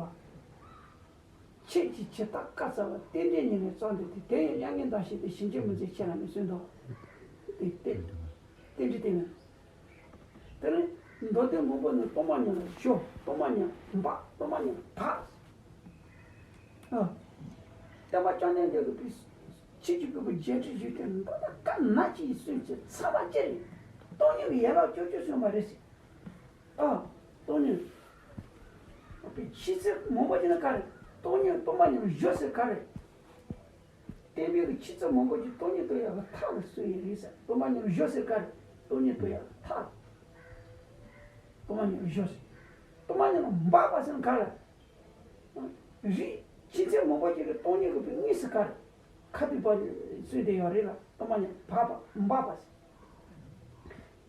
ཁྱེད་ཀྱི་ཇི་ལྟར་བཀའ་སྩལ་པ། རྟེན་འབྲེལ་ཉེ་བའི་རྩ་འདི་སྟེ། དེ་ཡང་མྱ་ངན་འདའ་ཞིང་སྟེ། ཞིང་སྐྱེས་མི་འཛད་ཆེ་ལ་མི་གསོན་ཏོ། དེ་སྟེ། རྟེན་འབྲེལ་དེ་ནི། དེ་ནི་མདོ་སྡེ་མང་པོ་ནི་གཏོར་མ་གཉིས་ལ་གཞོལ། གཏོར་མ་གཉིས་ལ་འབག་གཏོར་མ་གཉིས་ལ་བག་ཨ། བསྟན་པ་བསྐྱངས་ནས་འདས་ཀྱི་ཕྱིས་ཀྱི་སྐུ་པུ་བརྒྱད་ཁྲི་བཞི་སྟེ། མདོ་དང་བཀའ་ན་ཅི་ཡིས་གསུངས་ཀྱི་ཚང་མ་ཅི་རེད། སྟོང་ཉིད་ཀྱི་ཡན་ལག་བཅུ་བཅུ་གསུངས་པ་རེད་ཟེར། ཨ། སྟོང་ཉིད། ཕྱི་ཚིག་མང་པོ་ཅིག་ནི་ག་རེ། སྟོང་ཉིད་གཏོར་མ་གཉིས་ལ་གཞོལ་ཟེར་ག་རེ། བསྟན་པའི་གི་ཕྱི་ཚིག་མང་པོ་ཅིག་སྟོང་ཉིད་གཏོར་ཡག་གི་ཐབས་ལ་གསུངས་ཡོད་རེད་ཟེར། གཏོར་མ་གཉིས་ལ་གཞོལ་ཟེར་ག་རེ། སྟོང་ཉིད་གཏོར་ཡག་གི་ཐབས། གཏོར་མ་གཉིས་ལ་གཞོལ་ཟེར། གཏོར་མ་གཉིས་ལ་འབག་པ་ཟེར་ན་ག་རེ། རིགས་ཕྱི་ཚིག་མང་པོ་ཅིག་གི་སྟོང་ཉིད་ཀྱི་དངོས་སུ་ག་རེ། ཁ་ཐུག་པ་གསུངས་བསྡད་ཡོད་རེད་ལ། གཏོར་མ་གཉིས་འབག་པ་འབག་པ་ཟེར།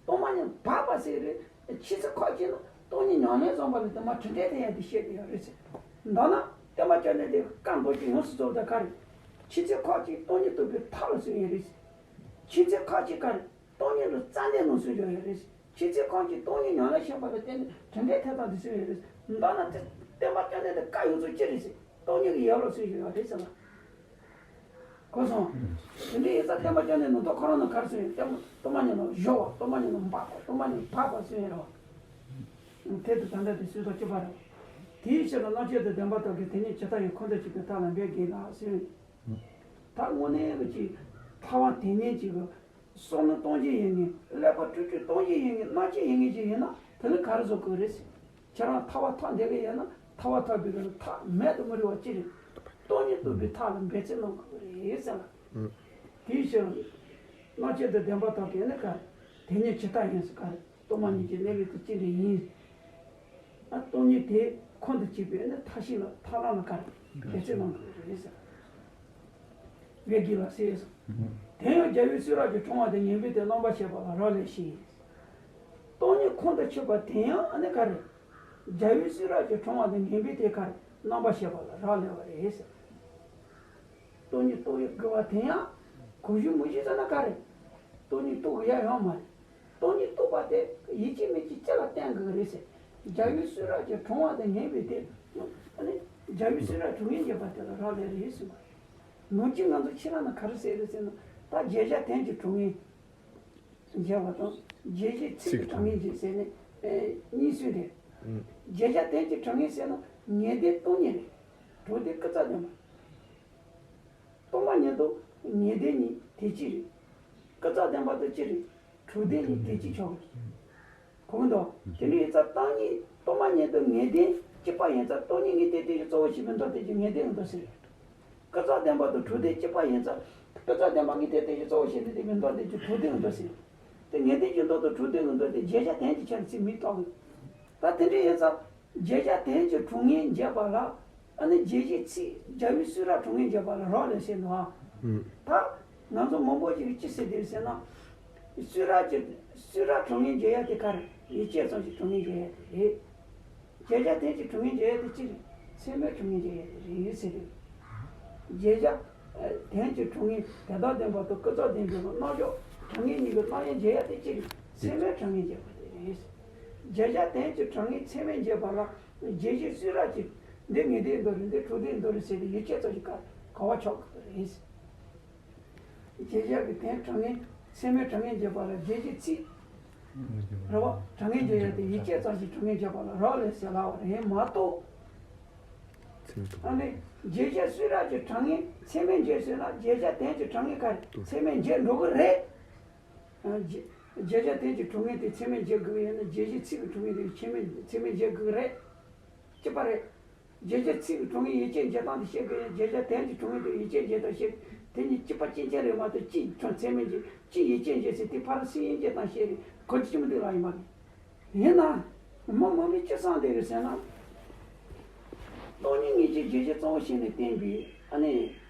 གཏོར་མ་གཉིས་འབག་པ་ཟེར་རེད། ཕྱི་ཚིག་ཁ་ཅིག་ནི་སྟོང་ཉིད་ཉམས་ལེན་བཟང་པ་ལ་དེ་མ་གྲུབ་འབྲས་དེ་ཡང་དེ་བཤད་དེ་ཡོད་རེད་ཟེར། མདོར་ན་བསྟན་པ་བསྐྱངས་ནས་དེ་བཀའ་མདོ་རྒྱུད་ཡོངས་སུ་རྫོགས་པ་དེ་ག་རེ། ཕྱི་ཚིག་ཁ་ཅིག་སྟོང་ཉིད་རྟོགས་པའི་ཐབས་ལ་གསུངས་ཡོད་རེད་ཟེར། ཕྱི་ཚིག་ཁ་ཅིག་ག་རེ། སྟོང་ཉིད་ལ་རྩ་འདི་ནང་གསུངས་ཡོད་རེད་ཟེར། ཕྱི་ཚིག་ཁ་ཅིག་སྟོང་ཉིད་ཉམས་ལེན་བྱེད་པ་ལ་བརྟེན་ནས་གྲུབ་འབྲས་ཐོབ་སྟངས་དེ་གསུངས་ཡོད་རེད་ཟེར། མདོར་ན་དེ་བསྟན་པ་བསྐྱངས་ནས་དེ་བཀའ་ཡོངས་རྫོགས་ཅི་རེད་ཟེར། སྟོང་ཉིད་ཀྱི་ཡན་ལག་གསུངས་ཡོད་རེད་ཟེར་ལ། གོ་སོང་། དེ་འདྲ་ཡིན་ཙང་བསྟན་པ་བསྐྱངས་ནས་ནང་དོན་ཁོ་རང་ནང་ག་རེ་གསུངས་ཡོད། བསྟན་པ་གཏོར་མ་གཉིས་ལ་གཞོལ་བ། གཏོར་མ་གཉིས་ལ་འབག་པ། གཏོར་མ་གཉིས་ལ་འབག་པ་གསུངས་ཡོད་རེད་བ། དེ་དུ་ད་ལྟ་དེ་སྲོལ་དང་གཅིག་པ་རེད། དེའི་ཕྱིར་རྣམ་དཔྱོད་དང་ལྡན་པ་དག་གིས་དེ་ཉིད་ཇི་ལྟར་ཡང་ཁོང་དུ་ཆུད་པའི་ཐབས་ལ་འབད་དགོས་ལ་གསུངས། ད་དངོས་གནས་ཀྱི་ཐར་པ་དེ་ཉིད་ཀྱི་བསམ་བློ་གཏོང་རྒྱུ་ཡིན་ངེས། ཀླད་པ་དཀྲུག་དཀྲུག་གཏོང་རྒྱུ་ཡིན་ངེས། སྣང་ཆ་ཡིན་ངེས་ཅིག་ཡིན་ན་དེ་ནི་ག་རེ་བཟོ་དགོས་རེད་ཟེར། ཁྱེད་རང་ཐར་པ་ཐོབ་བསྡད་ཀྱི་ཡོད་ན་ཐར་པ་ཐོབ་པའི་གི་ཐབས་མེད་དུ་མི་རུང་བ་ཅི་རེད། སྟོང་ཉིད་རྟོགས་པའི་ཐབས་ལ་འབད་རྩོལ་གནང་དགོས་རེད་ཟེར་ལ། དེའི་ཕྱིར་རྣམ་དཔྱོད་དང་ལྡན་པ་དག་གིས་ནི་ག་རེ། དེ་ཉིད་ཇི་ལྟར་ཡང་ཟེར་ག་རེ། གཏོར་མ་གཉིས་ཀྱི་གནས་ལུགས་དེ་ཅི་འདྲ་ཡིན། ཨ། སྟོང་ཉིད་དེ་ཁོང་དུ་ཆུད་པའི་ནི་ཐབས་ཤེས་ལ་ཐབས་ལམ་ལ་ག་རེ། འབད་རྩོལ་གནང་དགོས་རེད་ཟེར། བའི་གི་ལ་ཟེར། དེ་ཡང་རྒྱལ་བའི་གསུང་རབ་ཀྱི་དྲང་བ་དང་ངེས་པའི་དེ་རྣམ་པར་བཤད་པ་ལ་རག་ལས་ཤིང་། སྟོང་ཉིད་ཁོང་དུ་ཆུད་པ་དེ་ཡང་ཨ་ནི་ག་རེ། རྒྱལ་བའི་གསུང་རབ་ཀྱི་དྲང་བ་དང་ངེས་པའི་དེ་ག་རེ་རྣམ་པར་བཤད་པ་ལ་རག་ལས་པ་རེད་ཟེར། སྟོང་ཉིད་རྟོགས་ཡག་དགོས་པ་དེ་ཡང་གོ་རྒྱུ་མི་ཤེས་ཙ་ན་ག་རེ། སྟོང་ཉིད་རྟོགས་ཡག་ཡོད་མ་རེད། སྟོང་ཉིད་རྟོགས་པ་དེ་ཡིད་ཆེས་མི་ཆེས་ཅི་ལ་བརྟེན་དགོས་རེད་ཟེར། རྒྱལ་བའི་གསུང་རབ་ཀྱི་དྲང་བ་དང་ངེས་པའི་དེ། ཨ་ནི་རྒྱལ་བའི་གསུང་རབ་དྲང་ངེས་འབྱེད་པ་དེ་ལ་རག་ལས་རེད་ཟེར་བ་རེད། ནང་གི་ང་ཚོ་ཁྱེད་རང་ན་ག་རེ་ཟེར་རེད་ཟེར་ན། ད་རྒྱས་བྱ་དོན་གྱི་དྲང་ངེས་འབྱེད་པ་དང་རྒྱས་བྱའི་ཚིག་གི་དྲང་ངེས་འབྱེད་ཟེར་ནས་གཉིས་གསུངས་ཏེ། རྒྱས་བྱ་དོན་གྱི་དྲང་ངེས་ཟེར་ན་ངེས་དོན་སྟོང་ཉིད་རེད། གྲུབ་དོན་ཀུན་རྫོབ་བདེན་པ། གཏོར་མ་གཉིས་དང་ངེས་དོན་གཉིས་དེ་གཅིག་རེད། ཀུན་རྫོབ་བདེན་པ་དང་གཅིག་རེད། གྲུབ་དོན་གཉིས་དེ་གཅིག་ཆགས་ཀྱི་རེད། གོ་གི་འདུག་དེ་འདྲ་ཡིན་ཙང་སྟོང་ཉིད་གཏོར་མ་གཉིས་དང་ངེས་དོན་གཅིག་པ་ཡིན་ཙང་སྟོང་ཉིད་ངེས་དོན་དེ་གི་གཙོ་བོ་བྱས་པའི་མདོ་དེ་གི་ངེས་དོན་གྱི་མདོ་ཟེར། ཀུན་རྫོབ་བདེན་པ་དང་གྲུབ་དོན་གཅིག་པ་ཡིན་ཙང་ཀུན་རྫོབ་བདེན་པ་ངེས་དོན་དེ་གི་གཙོ་བོ་བྱས་ནས་དེ་གི་མདོ་དེ་གི་གྲུབ་དོན་གྱི་མདོ་ཟེར། དེ་ངེས་དོན་གྱི་མདོ་དང་གྲུབ་དོན་གྱི་མདོ་དེ་རྒྱས་བྱ་དོན་གྱི་ཆ་ནས་ཚིག་མི་གཏོགས་གི། ད་དེ་འདྲ་ཡིན་ཙང་། རྒྱས་བྱ་དོན་གྱི་དྲང་ངེས་འབྱེད་པ་ལ། ཨ་ནི་རྒྱས་བྱའི་ཚིག་རྒྱལ་བའི་གསུང་རབ་དྲང་ངེས་འབྱེད་པ་ལ་རག་ལས་ཟེར་འདུག་ཨ། ད་ང་ཚོ་མང་པོ་ཞིག་གིས་ཅི་ཟེར་དེ་ཟེར་ན། གསུང་རབ་ཀྱི་གསུང་རབ་དྲང་ངེས་འབྱེད་ཡ་དེ་ག་རེ། ཡིད་ཆེས་ཙམ་ཞིག་དྲང་ངེས་འབྱེད་ཡ་དེ་རེད། རྒྱས་བྱ་དོན་གྱི་དྲང་ངེས་འབྱེད་ཡ་དེ་ཅི་རེད། ཚད་མའི་དྲང་ངེས་འབྱེད་ཡ་དེ་རེད་ཟེར་དེ། རྒྱས་བྱ་དོན་གྱི་དྲང་ངེས་དོན་དམ་བདེན་པ་དང་ཀུན་རྫོབ་བདེན་པའི་རྣམ་གཞག་དྲང་ངེས་གཉིས་ཀྱི་རྣམ་དབྱེ་འབྱེད་ཡ་དེ་ཅི་རེད། ཚད་མའི་དྲང་ངེས་འབྱེད་པ་དེ་རེད། རྒྱས་བྱ་དོན་གྱི་དྲང་ངེས་ཚད་མས་འབྱེད་པ་ལ་རྒྱས་བྱའི་གསུང་རབ་ཀྱིས་འདི་ངེས་དོན་མདོ་རེད། འདི་གྲུབ་དོན་མདོ་རེད་ཟེར་ཏེ་ཡིད་ཆེས་ཙམ་ཞིག་ག་ག་བ་ཆོག་གི་རེད། བརྗོད་བྱ་གི་དོན་དྲང་ངེས་ཚད་མའི་དྲང་ངེས་འབྱེད་པ་ལ་བརྗོད་བྱའི་ཚིག་རེད་བ། དྲང་ངེས་འབྱེད་ཡ་དེ་ཡིད་ཆེས་ཙམ་ཞིག་དྲང་ངེས་འབྱེད་པ་ལ་རག་ལས་ཟེར་ལབ་པ་རེད་མ་གཏོགས། ཚད་མའི་དྲང་ཨ་ནི་བརྗོད་བྱ་སུས་རབ་ཀྱི་དྲང་ངེས་ཚད་མས་འབྱེད་ཟེར་ན་བརྗོད་བྱ་དོན་གྱི་དྲང་ངེས་ག་རེ་ཚད་མས་འབྱེད་འགྲོ་གི་རེད། ཨ་བརྗོད་བྱ་དོན་གྱི་དྲང་ངེས་དེ་ཚད་མས་འབྱེད་དགོས་ཡིན་ན་བརྗོད་བྱའི་ཚིག་གི་དྲང་ངེས་དེ་ཚད་མས་ཚད་མས་འབྱེད་དགོས་རེད། གཅིག་པ་རེད། བརྗོད་བྱ་ཚིག་གི་དྲང་ངེས་ཡིད་ཆེས་འབྱེད་སྟངས་དེ་བཤད་དགོས་ཡིན་བརྗོད་བྱ་དོན་གྱི་དྲང་ངེས་དེ་ཡིད་ཆེས་འབྱེད་སྟངས་བཤད་དེ་གཉིས་གཅིག་པ་གཅིག་རྐྱང་རེད་མ་གཏོགས་གཅིག་དྲང་ཚད་མས་འབྱེད་གཅིག་ཡིད་ཆེས་འབྱེད་ཟེར་དེ་ཕར་སུས་ཡིན་འབྱེད་སྟངས་བཤད་རེད་གོ་རྒྱུ་ཅི་མི་འདུག་ལ་ཡིན་པ་རེད། ཡིན་ན། མི་མང་པོས་ཅི་བསམ་བསྡད་རེད་ཟེར་ན། སྟོང་ཉིད་དངོས་གཅིག་བརྗོད་བྱ་གཙོ་བོ་བྱས་ནས་བསྟན་པའི་ཨ་ནི་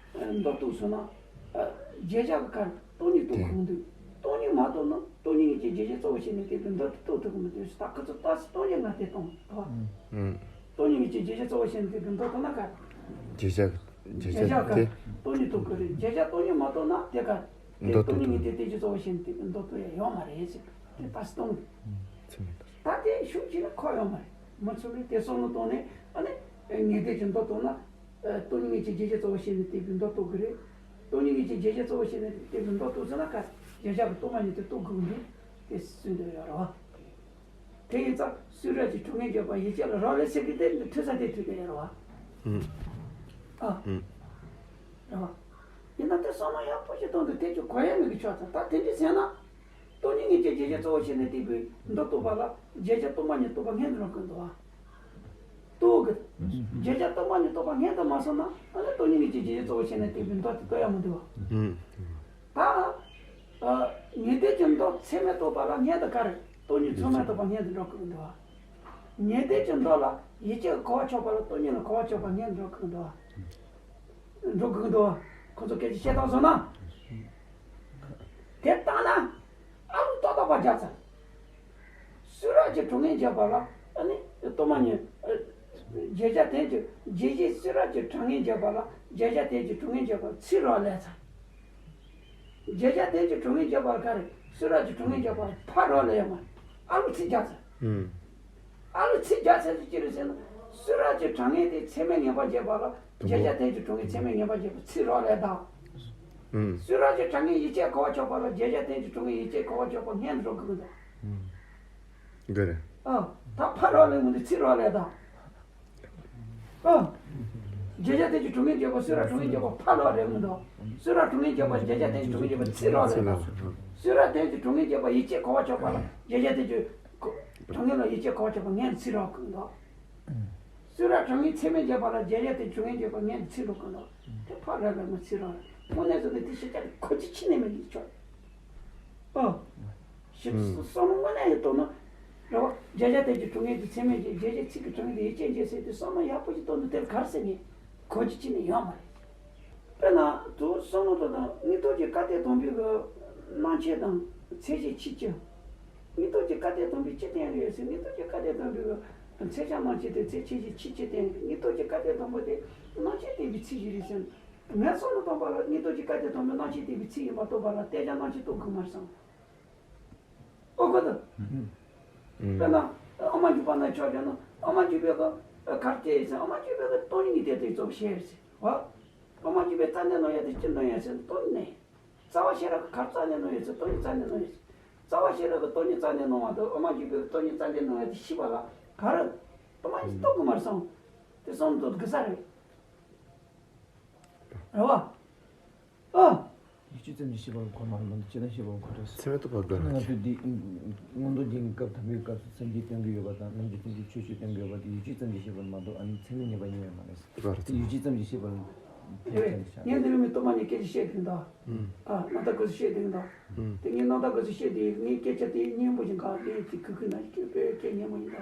མདོ་རྟོགས་སོང་ན། བརྗོད་བྱ་གི་ཁར་སྟོང་ཉིད་རྟོགས་གང་འདུག་སྟོང་ཉིད་མ་རྟོགས་ན་སྟོང་ཉིད་དངོས་གཅིག་བརྗོད་བྱ་གཙོ་བོ་བྱས་ནས་བསྟན་པའི་མདོ་རྟོགས་ཐུབ་ཀྱི་མི་འདུག་ཟེར་ད་ཁོ་ཚོ་ལྟ་སི་སྟོང་ཉིད་ང་དེ་སྟོང་ཐོག་ཨུམ། སྟོང་ཉིད་དངོས་གཅིག་བརྗོད་བྱ་གཙོ་བོ་བྱས་ནས་བསྟན་པའི་མདོ་རྟོགས་ན་ག་བརྗོད་བྱ་གི་བརྗོད་བྱ་ག་བརྗོད་སྟོང་ཉིད་རྟོགས་ཀྱི་རེད་བརྗོད་བྱ་སྟོང་ཉིད་མ་རྟོགས་ན་དེ་ག་དེ་མདོ་སྟོང་ཉིད་ངེས་གཏན་བརྟན་གྱི་གཙོ་བོ་བྱས་ནས་བསྟན་པའི་མདོ་རྟོགས་ཡ་ཡོད་མ་རེད་ཟེར་དེ་ལྟ་སི་སྟོང་ཉིད། ཚིག་མེད་པ། ད་དེ་ཤུགས་ཆེ་ན་ཁོ་ཡོང་མ་རེད། མི་ཚོ་ལས་དེ་བསམ་བློ་བཏང་ནས་ཨ་ནི་ངེས་གཏན་གྱི་མདོ་རྟོགས་ན་སྟོང་ཉིད་ངེས་ཀྱི་བརྗོད་བྱ་གཙོ་བོ་བྱས་ནས་བསྟན་པའི་མདོ་རྟོགས་ཀྱི་རེད། སྟོང་ཉིད་ངེས་ཀྱི་བརྗོད་བྱ་གཙོ་བོ་བྱས་ནས་བསྟན་པའི་མདོ་རྟོགས་ཟེར་ན་ག་བརྗོད་བྱ་གི་སྟོང་པ་ཉིད་དེ་རྟོགས་དགོས་ཀྱི་འདུག་དེ་གསུངས་འདོད་ཡོད་རེད་བ། དེ་ཡིན་ཙང་སུས་རབ་ཀྱི་དྲང་ངེས་འབྱེད་པ་ཡིད་ཆེས་ལ་རག་ལས་ཟེར་གི་དེ་འདི་ཐོས་ས་དེ་ཐོས་དེ་ཡོད་རེད་བ། ཨ་རེད་བ། ཡིན་ན་དེ་བསམ་བློ་ཡག་པོ་ཞིག་བཏང་འདུག་དེ་ཚོ་གོ་ཡ་མེད་གི་ཆོག་ཙང་ད་དེ་འདྲ་ཟེར་ན། སྟོང་ཉིད་ངེས་ཀྱི་བརྗོད་བྱ་གཙོ་བོ་བྱས་ནས་བསྟན་པའི་མདོ་རྟོགས་པ་ལ་བརྗོད་བྱ་སྟོང་པ་ཉིད་རྟོགས་པ་སྔོན་དུ་འགྲོ་དགོས་འདུག་བ། རྟོགས་དགོས། བརྗོད་བྱ་སྟོང་པ་ཉིད་རྟོགས་པ་སྔོན་དུ་མ་སོང་ན་ཨ་ནི་སྟོང་ཉིད་ངེས་ཀྱི་བརྗོད་བྱ་གཙོ་བོ་བྱས་ནས་བསྟན་པའི་མདོ་དེ་རྟོགས་ཡ་མི་འདུག་བ། ད། ངེས་གཏན་གྱི་མདོ་ཚད་མས་རྟོགས་པ་ལ་སྔོན་དུ་ག་རེ་སྟོང་ཉིད་ཚད་མས་རྟོགས་པ་སྔོན་དུ་འགྲོ་དགོས་འདུག་བ། ངེས་གཏན་གྱི་མདོ་ལ་ཡིད་ཆེས་གོ་བ་ཆོད་པ་ལ་སྟོང་ཉིད་ལ་གོ་བ་ཆོད་པ་སྔོན་དུ་འགྲོ་དགོས་འདུག་བ། འགྲོ་དགོས་འདུག་བ། ཁོ་ཚོ་སྐད་ཆ་བཤད་སྟངས་བཟོ་ན། དེ་ལྟ་ན། ཨ་རུ་ཏོག་ཏོག་པ་རྒྱག་ཚར། སུས་རབ་ཀྱི་དྲང་ངེས་འབྱེད་པ་ལ་ཨ་ནི་སྟོང་པ་ཉིད། བརྗོད་བྱ་དོན་གྱི་བརྗོད་བྱའི་སུས་རབ་ཀྱི་དྲང་ངེས་འབྱེད་པ་ལ་བརྗོད་བྱ་དོན་གྱི་དྲང་ངེས་འབྱེད་པ་ཚིག་རག་ལས་ཚར། བརྗོད་བྱ་དོན་གྱི་དྲང་ངེས་འབྱེད་པ་ལ་ག་རེ་སུས་རབ་ཀྱི་དྲང་ངེས་འབྱེད་པ་ལ་ཕར་རག་ལས་ཡོད་མ་རེད། ཨ་རུ་ཚིག་རྒྱག་ཚར། ཨ་ལུ་ཚིག་རྒྱག་ཚད་ཅི་རེད་ཟེར་ན། སུས་རབ་ཀྱི་དྲང་ངེས་དེ་ཚད་མས་ངེས་པར་འབྱེད་པ་ལ་བརྗོད་བྱ་དོན་གྱི་དྲང་ངེས་ཚད་མས་ངེས་པར་འབྱེད་པ་ཚིག་རག་ལས་དང་། སུས་རབ་ཀྱི་དྲང་ངེས་ཡིད་ཆེས་གོ་བ་ཆོད་པ་ལ་བརྗོད་བྱ་དོན་གྱི་དྲང་ངེས་ཡིད་ཆེས་གོ་བ་ཆོད་པ་སྔོན་དུ་འགྲོ་དགོས་ཀྱི་འདུག་འདི་རེད། ཨ། ད་ཕར་རག་ལས་མི་འདུག་ཚིག་རག་ལས་དང་། ཨ། བརྗོད་བྱ་དོན་གྱི་དྲང་ངེས་འབྱེད་པ་སུས་རབ་དྲང་ངེས་འབྱེད་པ་ཕར་རག་ལས་མི་འདུག་སུས་རབ་དྲང་ངེས་འབྱེད་པ་བརྗོད་བྱ་དོན་གྱི་དྲང་ངེས་འབྱེད་པ་ཚིག་རག་ལས་དང་། སུས་རབ་དོན་གྱི་དྲང་ངེས་འབྱེད་པ་ཡིད་ཆེས་གོ་བ་ཆོད་པ་ལ་བརྗོད་བྱ་དོན་གྱི་དྲང་ངེས་ལ་ཡིད་ཆེས་གོ་བ་ཆོད་པ་སྔོན་དུ་ཚིག་རག་གི་འདུག་སུས་རབ་དྲང་ངེས་ཚད་མས་འབྱེད་པ་ལ་བརྗོད་བྱ་དོན་གྱི་དྲང་ངེས་འབྱེད་པ་སྔོན་དུ་ཚིག་རག་གི་འདུག་དེ་ཕར་རག་ལས་མི་ཚིག་རག་ལས་དངོས་གནས་སུ་ནི་དེ་ཤེས་བྱ་གི་གོ་རྒྱུ་ཅི་ནས་མེད་ཀྱི་ཆོག་ཨོ། ཞིག་བསམ་བློ་དངོས་གནས་ཡོད་དོ་ན། རེད་བ། བརྗོད་བྱ་དོན་གྱི་དྲང་ངེས་ཀྱི་ཚད་མས་འབྱེད། བརྗོད་བྱའི་ཚིག་གི་དྲང་ངེས་དེ་ཡིད་ཆེས་འབྱེད་ཟེར་དུས་བསམ་བློ་ཡག་པོ་ཞིག་གཏོང་དུས་དེར་ག་རེ་ཟེར་ནས་གོ་རྒྱུ་ཅི་ནས་ཡོད་མ་རེད། དཔེར་ན་དུ་བསམ་བློ་དང་དང་དངོས་སྟོབས་ཀྱི་བཀའ་གཏེར་དམ་པའི་གི་རྣམ་བཤད་དང་ཚད་གཞི་ཆེ་ཆེ། དངོས་སྟོབས་ཀྱི་བཀའ་གཏེར་དམ་པའི་ཅི་བསྟན་ཡོད་ཟེར་དངོས་སྟོབས་ཀྱི་བཀའ་གཏེར་དམ་པའི་གི་ཚད་གཞི་རྣམ་བཤད་དེ་ཚད་ཆེ་གཞི་ཆེ་ཆེ་བསྟན་ཡོད་དངོས་སྟོབས་ཀྱི་བཀའ་གཏེར་དམ་པ་དེ་རྣམ་བཤད་བསྟན་པའི་ཚད་གཞི་རེད་ཟེར། ངས་བསམ་བློ་བཏང་པ་ལ་དངོས་སྟོབས་ཀྱི་བཀའ་གཏེར་དམ་པའི་རྣམ་བཤད་བསྟན་པའི་ཚིག་ཡིན་པ་རྟོགས་པ་ལ་གཏན་འཇགས་རྣམ་བཤད་རྟོགས་དགོས་མ་རེད་བསམ། ཨོ་གོ་ད། དཔེར་ན་ཨ་མ་འཇུག་པ་ན་ཆོག་ཀྱང་ན་ཨ་མ་འཇུག་པའི་ག་གར་སྐྱེ་ཡིན་ཟེར་ཨ་མ་འཇུག་པའི་ག་སྟོང་ཉིད་ཀྱི་དེ་ཙོག་བཤད་ཟེར་བ། ཨ་མ་འཇུག་པའི་རྩ་ནས་ནོ་ཡ་དེ་ཅི་ནོ་ཡ་ཟེར་སྟོང་ཉིད་ནས། རྩ་བ་ཤེས་རབ་ཀྱི་གར་རྩ་ནས་ནོ་ཡ་ཟེར་སྟོང་ཉིད་རྩ་ནས་ནོ་ཡ་ཟེར། རྩ་བ་ཤེས་རབ་ཀྱི་སྟོང་ཉིད་རྩ་ནས་ནོ་བ་དང་ཨ་མ་འཇུག་པའི་ག་སྟོང་ཉིད་རྩ་ནས་ནོ་ཡ་དེ་ཤེས་པ་ལ་ག་རེ་སྟོང་ཉིད་རྟོགས་དགོས་མ་རེད་བསམ། དེ་བསམ་དུ་དགོས་ས་རེད། རེད་བ། ཨ། ཡིད་ཆེས་ཙམ་གྱིས་ཤེས་པར་གོ་མ་རུང་བ་ནི་ཅི་ལྟར་ཤེས་པར་གོ་ཐུབ། ཚད་མས་རྟོགས་པ་དགོས་ང་ཚོས་འདི་མངོན་རྟོགས་རྒྱན་གྱི་སྐབས་དམ་པའི་སྐབས་སུ་སེམས་བསྐྱེད་སྟོན་གྱི་ཡོད་པ་དང་རྣམ་འགྱུར་སྟོན་གྱི་ཆོས་སྤྱོད་སྟོན་གྱི་ཡོད་པ་དེ་ཡིད་ཆེས་ཙམ་གྱིས་ཤེས་པར་མ་གཏོགས་ཨ་ནི་ཚད་མས་ངེས་པ་ཡིན་ཡང་མ་རེད། དེ་ཡིད་ཆེས་ཙམ་གྱིས་ཤེས་པར་ངས་འདི་རུ་མི་སྟོང་པ་ཉིད་སྐད་ཆ་བཤད་དེ་འདུག་ཨ་རྣམ་དག་སྐབས་སུ་བཤད་དེ་འདུག་དེ་ངས་རྣམ་དག་སྐབས་སུ་བཤད་དེ་ངའི་སྐད་ཆ་དེ་སྙན་པོ་ཞིག་ག་ངས་ཅིག་གུ་གུ་ན་ཞིག་དཔེ་སྐད་སྙན་པོ་ཡིན་ད།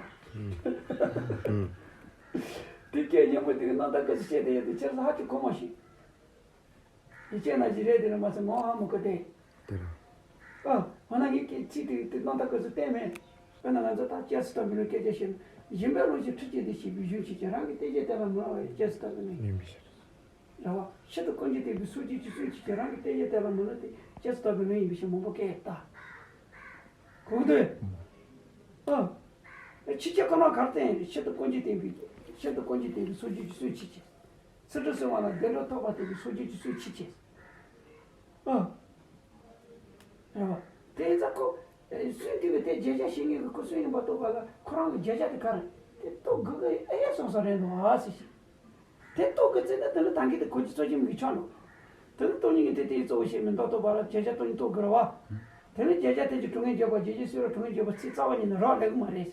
དེ་སྐད་སྙན་པོ་དེ་གི་རྣམ་དག་སྐབས་སུ་བཤད་དེ་ཡོད་དེ་ཁྱེད་ཚོ་ཧ་ཅང་གོ་མ་ཤེས། ཡིད་ཆེས་ན་ཞིག་རེད་དེ་ནི་མ་ཚད་ངོ་ཧ་མི་གོ་སྟེ། དེ་ར། ཨ། འོ་ན་ངས་སྐད་ཚིག་དེ་དེ་རྣམ་དག་སྐབས་སུ་བསྟན་མེད། དཔེར་ན་ང་ཚོ་ད་སྐྱེ་སུ་ལྟ་བུ་ལ་སྐད་ཆ་བཤད་ན་སྦྱིན་པའི་ལོ་ཞིག་ཁྲི་གཅིག་དེ་ཞེས་པའི་གཞུང་ཆེ་ཆེ་རང་གི་བསྟན་བྱའི་གཏེར་ལ་མི་རག་པའི་སྐྱེ་སུ་ལྟ་བུ་ལ་ཡིན་པའི་ཕྱིར། རེད་བ། ཕྱི་དུ་ཀུན་གྱིས་བསྟན་པའི་སངས་རྒྱས་ཀྱི་སྲོལ་ཆེ་ཆེ་རང་གི་བསྟན་བྱའི་གཏེར་ལ་མི་རག་སྟེ་སྐྱེ་སུ་ལྟ་བུ་ལ་ཡིན་པའི་ཕྱིར་མང་པོ་སྐད་ད། གོ་གི་འདུག་ཨ། ཕྱི་ཁྱེད་ཁོ་ན་གར་བསྟན་ཕྱི་དུ་ཀུན་གྱིས་བསྟན་པའི་ཕྱི་དུ་ཀུན་གྱིས་བསྟན་པའི་སངས་རྒྱས་ཀྱི་སྲོལ་ཆེ་ཆེ། ཚུལ་ཁྲིམས་སྲུང་བ་ལ་བདེ་འགྲོ་ཐོབ་པ་བསྟན་པའི་སངས་རྒྱས་ཀྱི་སྲོལ་ཆེ་ཆེ། ཨ། རེད་བ། དེ་ཡིན་ཙང་ཁོ་སུན་དུས་ཀྱི་དེ་བརྗོད་བྱ་ཤེས་མཁན་གྱི་ཁོ་སུན་ཡིན་པ་རྟོགས་པ་ལ་ཁོ་རང་གི་བརྗོད་བྱ་དེ་ག་རེ་དེ་རྟོགས་དགོས་ཀྱི་ཨེ་ཡ་སོང་ས་རེད་འདུག་ཨ་ཟེར་ཞིག་དེ་རྟོགས་དགོས་ཚེ་ན་དེ་ནི་ད་གིན་དེ་གོ་རྒྱུ་ཚོར་གྱི་མི་གི་ཆོག་འགྲོ། དེ་ནི་སྟོང་ཉིད་ཀྱི་དེ་དེའི་གཙོ་བོ་ཤེས་མིན་མདོ་རྟོགས་པ་ལ་བརྗོད་བྱ་སྟོང་ཉིད་རྟོགས་དགོས་རེད་བ། དེ་ནི་བརྗོད་བྱ་དེ་གྱི་སྒྲུབ་ངེས་བརྗོད་པ་བརྗོད་བྱའི་སྲོལ་ར་སྒྲུབ་ངེས་བརྗོད་པ་ཚིག་རྩ་བ་ཉིད་ནས་རག་ལས་ཀྱི་མ་རེད།